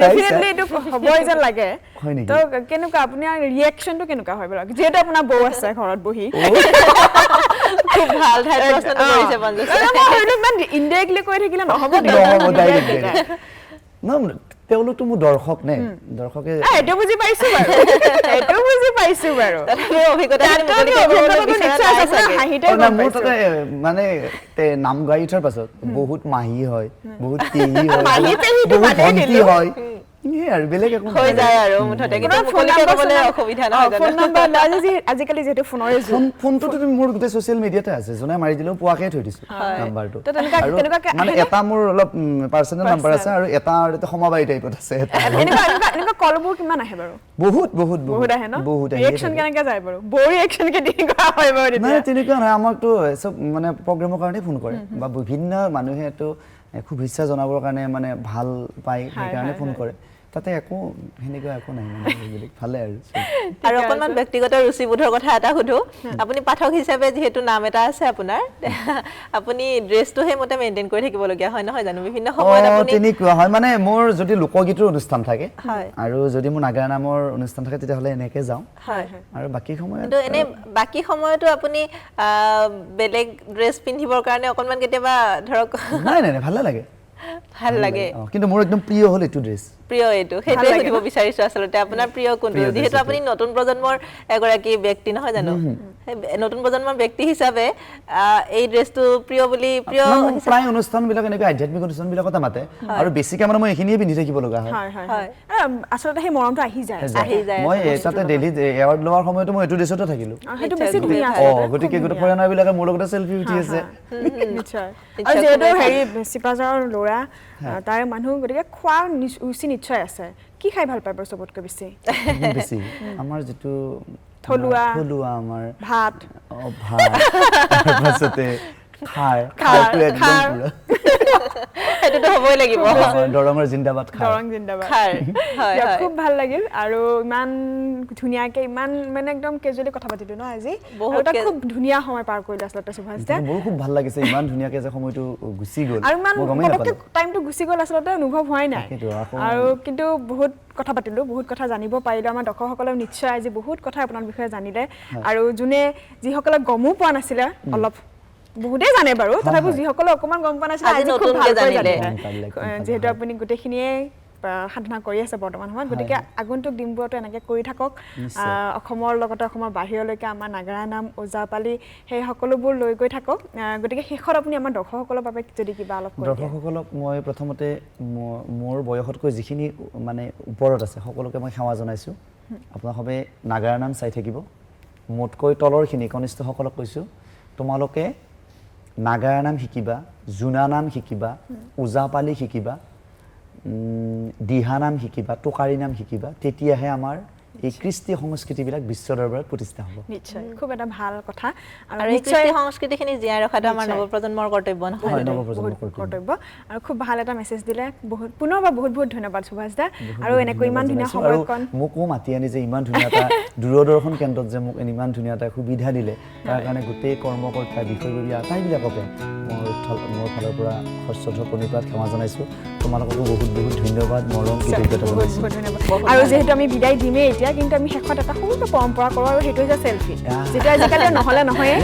ডেফিনেটলি এইটো হ'বই যেন লাগে। তো কেনেকুৱা আপোনাৰ ৰিয়েকশ্যনটো কেনেকুৱা হয় বাৰু, যিহেতু আপোনাৰ বৌ আছে ঘৰত বহি? খুব ভাল ঠাইত প্ৰশ্নটো কৰিছে। ইমান ইনডাইৰেক্টলি কৈ থাকিলে নহ'ব। ন, তেওঁলোকতো মোৰ দৰ্শক নে, দৰ্শকে এইটো বুজি পাইছো বাৰু, এইটো বুজি পাইছো বাৰু। মোৰ তাতে মানে নাম গাই উঠাৰ পাছত বহুত মাহী হয়, বহুত পেহী হয়, বহুত ভণ্টি হয়, আৰু বেলেগ একো হৈ যায় আৰু মুঠতে, কিন্তু মুকলিকে ক'বলৈ অসুবিধা নহয়। ফোন নাম্বাৰ আজিকালি যিহেতু ফোনৰে ফোনটোতো মোৰ গোটেই ছ'চিয়েল মিডিয়াতে আছে, যোনে মাৰি দিলেও পোৱাকে থৈ দিছো নাম্বাৰটো। মানে এটা মোৰ অলপ পাৰ্চনেল নাম্বাৰ আছে আৰু এটা আৰু এটা সমবায় টাইপত আছে। এনেকুৱা কলবোৰ কিমান আহে বাৰু? বহুত বহুত। বহুত আহে ন? বহুত। ৰিয়েকশ্যন কেনেকৈ যায় বাৰু? বৌ ৰিয়েকশ্যন কেনেকুৱা হয় বাৰু? নাই, তেনেকুৱা নহয়, আমাকতো চব মানে প্ৰগ্ৰেমৰ কাৰণেই ফোন কৰে বা বিভিন্ন মানুহেতো শুভেচ্ছা জনাবৰ কাৰণে, মানে ভাল পায় সেইকাৰণে ফোন কৰে। তাতে একো সেনেকুৱা একো নাই, মানে ভালে। আৰু আৰু অকণমান ব্যক্তিগত ৰুচিবোধৰ কথা এটা সুধো। আপুনি পাঠক হিচাপে যিহেতু নাম এটা আছে আপোনাৰ, আপুনি ড্ৰেছটো সেইমতে মেইনটেইন কৰি থাকিবলগীয়া হয় নহয় জানো বিভিন্ন সময়ত? আপুনি তেনেকুৱা হয়, মানে মোৰ যদি লোকগীতৰ অনুষ্ঠান থাকে আৰু যদি মোৰ নাগাৰা নামৰ অনুষ্ঠান থাকে, তেতিয়াহ'লে এনেকে যাওঁ আৰু বাকী সময়ত কিন্তু এনে বাকী সময়তো আপুনি বেলেগ ড্ৰেছ পিন্ধিবৰ কাৰণে অকণমান কেতিয়াবা ধৰক নাই নাই নাই, ভালে লাগে। ভাল লাগে। কিন্তু মোৰ একদম প্ৰিয় হ'ল এইটো ড্ৰেছ। প্ৰিয় এইটো, সেইটোৱে সুধিব বিচাৰিছো আচলতে, আপোনাৰ প্ৰিয় কোনটো? যিহেতু আপুনি নতুন প্ৰজন্মৰ এগৰাকী ব্যক্তি নহয় জানো, নতুন প্ৰজন্মৰ ব্যক্তি হিচাপে এই ড্ৰেছটো প্ৰিয় বুলি প্ৰিয়? প্ৰায় অনুষ্ঠানবিলাক এনেকৈ আধ্যাত্মিক অনুষ্ঠানবিলাকতে মাতে আৰু বেছিকৈ মানে মই এইখিনিয়ে পিন্ধি থাকিব লগা হয়। আচলতে সেই মৰমটো আহি যায়। মই তাতে দিল্লীত এৱাৰ্ড লোৱাৰ সময়তো মই এইটো ড্ৰেছতে থাকিলো। গতিকে গোটেই ফৰেনাৰবিলাকে মোৰ লগতে চেলফি উঠি আছে। নিশ্চয়। আৰু যিহেতু হেৰি চিপাঝাৰৰ ল'ৰা, তাৰে মানুহ, গতিকে খোৱা ৰুচি নিশ্চয় আছে। কি খাই ভাল পায় বাৰু চবতকৈ বেছি? বেছি আমাৰ যিটো থলুৱা আমাৰ ভাত, তাৰপাছতে খাৰ, খাৰটো একদম সেইটোতো হ'বই লাগিব। দৰঙৰ জিন্দাবাদ খাৰ, দৰং জিন্দাবাদ খাৰ। খুব ভাল লাগিল আৰু ইমান ধুনীয়াকে, ইমান মানে একদম কেজুৱেলি কথা পাতিলো ন আজি, এটা খুব ধুনীয়া সময় পাৰ কৰিলো আচলতে সুভাষ দা। মোৰো খুব ভাল লাগিছে, ইমান ধুনীয়াকে যে সময়টো গুচি গ'ল আৰু ইমান পটককে টাইমটো গুচি গ'ল, আচলতে অনুভৱ হোৱাই নাই। আৰু কিন্তু বহুত কথা পাতিলো, বহুত কথা জানিব পাৰিলো। আমাৰ দৰ্শকসকলেও নিশ্চয় আজি বহুত কথা আপোনাৰ বিষয়ে জানিলে, আৰু যোনে যিসকলে গমো পোৱা নাছিলে, অলপ বহুতেই জানে বাৰু, তথাপিও যিসকলে অকণমান গম পোৱা নাছিলে আজি খুব ভালকৈ জানিলে। যিহেতু আপুনি গোটেইখিনিয়ে সাধনা কৰি আছে বৰ্তমান সময়ত, গতিকে আগন্তুক দিনবোৰতো এনেকৈ কৰি থাকক। অসমৰ লগতে অসমৰ বাহিৰলৈকে আমাৰ নাগাৰা নাম, ওজাপালি, সেই সকলোবোৰ লৈ গৈ থাকক। গতিকে শেষত আপুনি আমাৰ দৰ্শকসকলৰ বাবে যদি কিবা অলপ কৈ দিয়ে। দৰ্শকসকলক মই প্ৰথমতে মোৰ বয়সতকৈ যিখিনি মানে ওপৰত আছে সকলোকে মই সেৱা জনাইছোঁ। আপোনালোকে নাগাৰা নাম চাই থাকিব। মোতকৈ তলৰখিনি কনিষ্ঠসকলক কৈছোঁ, তোমালোকে নাগাৰা নাম শিকিবা, জোনা নাম শিকিবা, ওজাপালি শিকিবা, দিহা নাম শিকিবা, টোকাৰী নাম শিকিবা, তেতিয়াহে আমাৰ এই কৃষ্টি সংস্কৃতিবিলাক বিশ্ব দৰবাৰত প্ৰতিষ্ঠা হ'ব। নিশ্চয়, খুব এটা ভাল কথা। আৰু এই কৃষ্টি সংস্কৃতিখিনি জীয়াই ৰখাটো আমাৰ নৱপ্ৰজন্মৰ কৰ্তব্য নহয়? নৱপ্ৰজন্মৰ কৰ্তব্য। আৰু খুব ভাল এটা মেছেজ দিলে, বহুত পুনৰবাৰ বহুত বহুত ধন্যবাদ সুভাষ দা। আৰু এনেকৈ ইমান ধুনীয়া সময়কণ মোকো মাতি আনি যে ইমান ধুনীয়া এটা দূৰদৰ্শন কেন্দ্ৰত যে মোক ইমান ধুনীয়া এটা সুবিধা দিলে, তাৰ কাৰণে গোটেই কৰ্মকৰ্তা, বিষয়ববীয়া আটাইবিলাককে মোৰ ফালৰ পৰা সশ্ৰদ্ধ প্ৰণিপাত ক্ষমা জনাইছোঁ। তোমালোককো বহুত বহুত ধন্যবাদ, মৰম, কৃতজ্ঞতা জনাইছোঁ। আৰু যিহেতু আমি বিদায় দিমেই এতিয়া, কিন্তু আমি শেষত এটা সৰুকৈ পৰম্পৰা কৰোঁ, আৰু সেইটো হৈছে চেলফি, যিটো আজিকালি নহ'লে নহয়ে।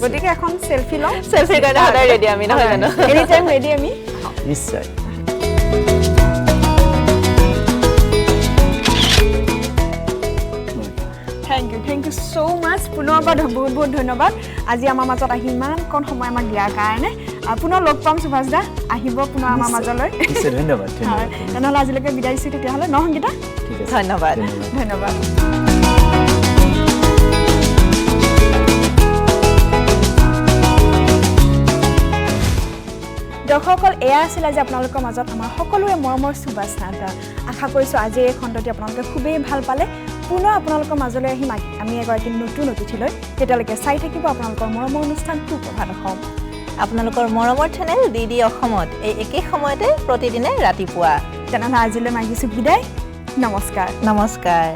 গতিকে এখন চেলফি লওঁ। চেলফিৰ কাৰণে সদায় ৰেডি আমি, নহয় জানো? এনি টাইম ৰেডি আমি। নিশ্চয়। Thank you, thank you so much. পুনৰবাৰ বহুত বহুত ধন্যবাদ আজি আমাৰ মাজত আহি ইমানকণ সময় আমাক দিয়াৰ কাৰণে। পুনৰ লগ পাম সুভাষ দা, আহিব পুনৰ আমাৰ মাজলৈ। ধন্যবাদ। তেনেহ'লে আজিলৈকে বিদায় দিছোঁ তেতিয়াহ'লে ন সংগীতা? ধন্যবাদ। ধন্যবাদ। দৰ্শকসকল, এয়া আছিল আজি আপোনালোকৰ মাজত আমাৰ সকলোৰে মৰমৰ সুভাষ নাথ দা। আশা কৰিছোঁ আজিৰ এই খণ্ডটি আপোনালোকে খুবেই ভাল পালে। পুনৰ আপোনালোকৰ মাজলৈ আহিম আমি এগৰাকী নতুন অতিথিলৈ। তেতিয়ালৈকে চাই থাকিব আপোনালোকৰ মৰমৰ অনুষ্ঠান সুপ্ৰভাত অসম, আপোনালোকৰ মৰমৰ চেনেল ডি ডি অসমত এই একে সময়তে প্ৰতিদিনে ৰাতিপুৱা। তেনেহ'লে আজিলৈ মাগিছোঁ বিদায়। নমস্কাৰ। নমস্কাৰ।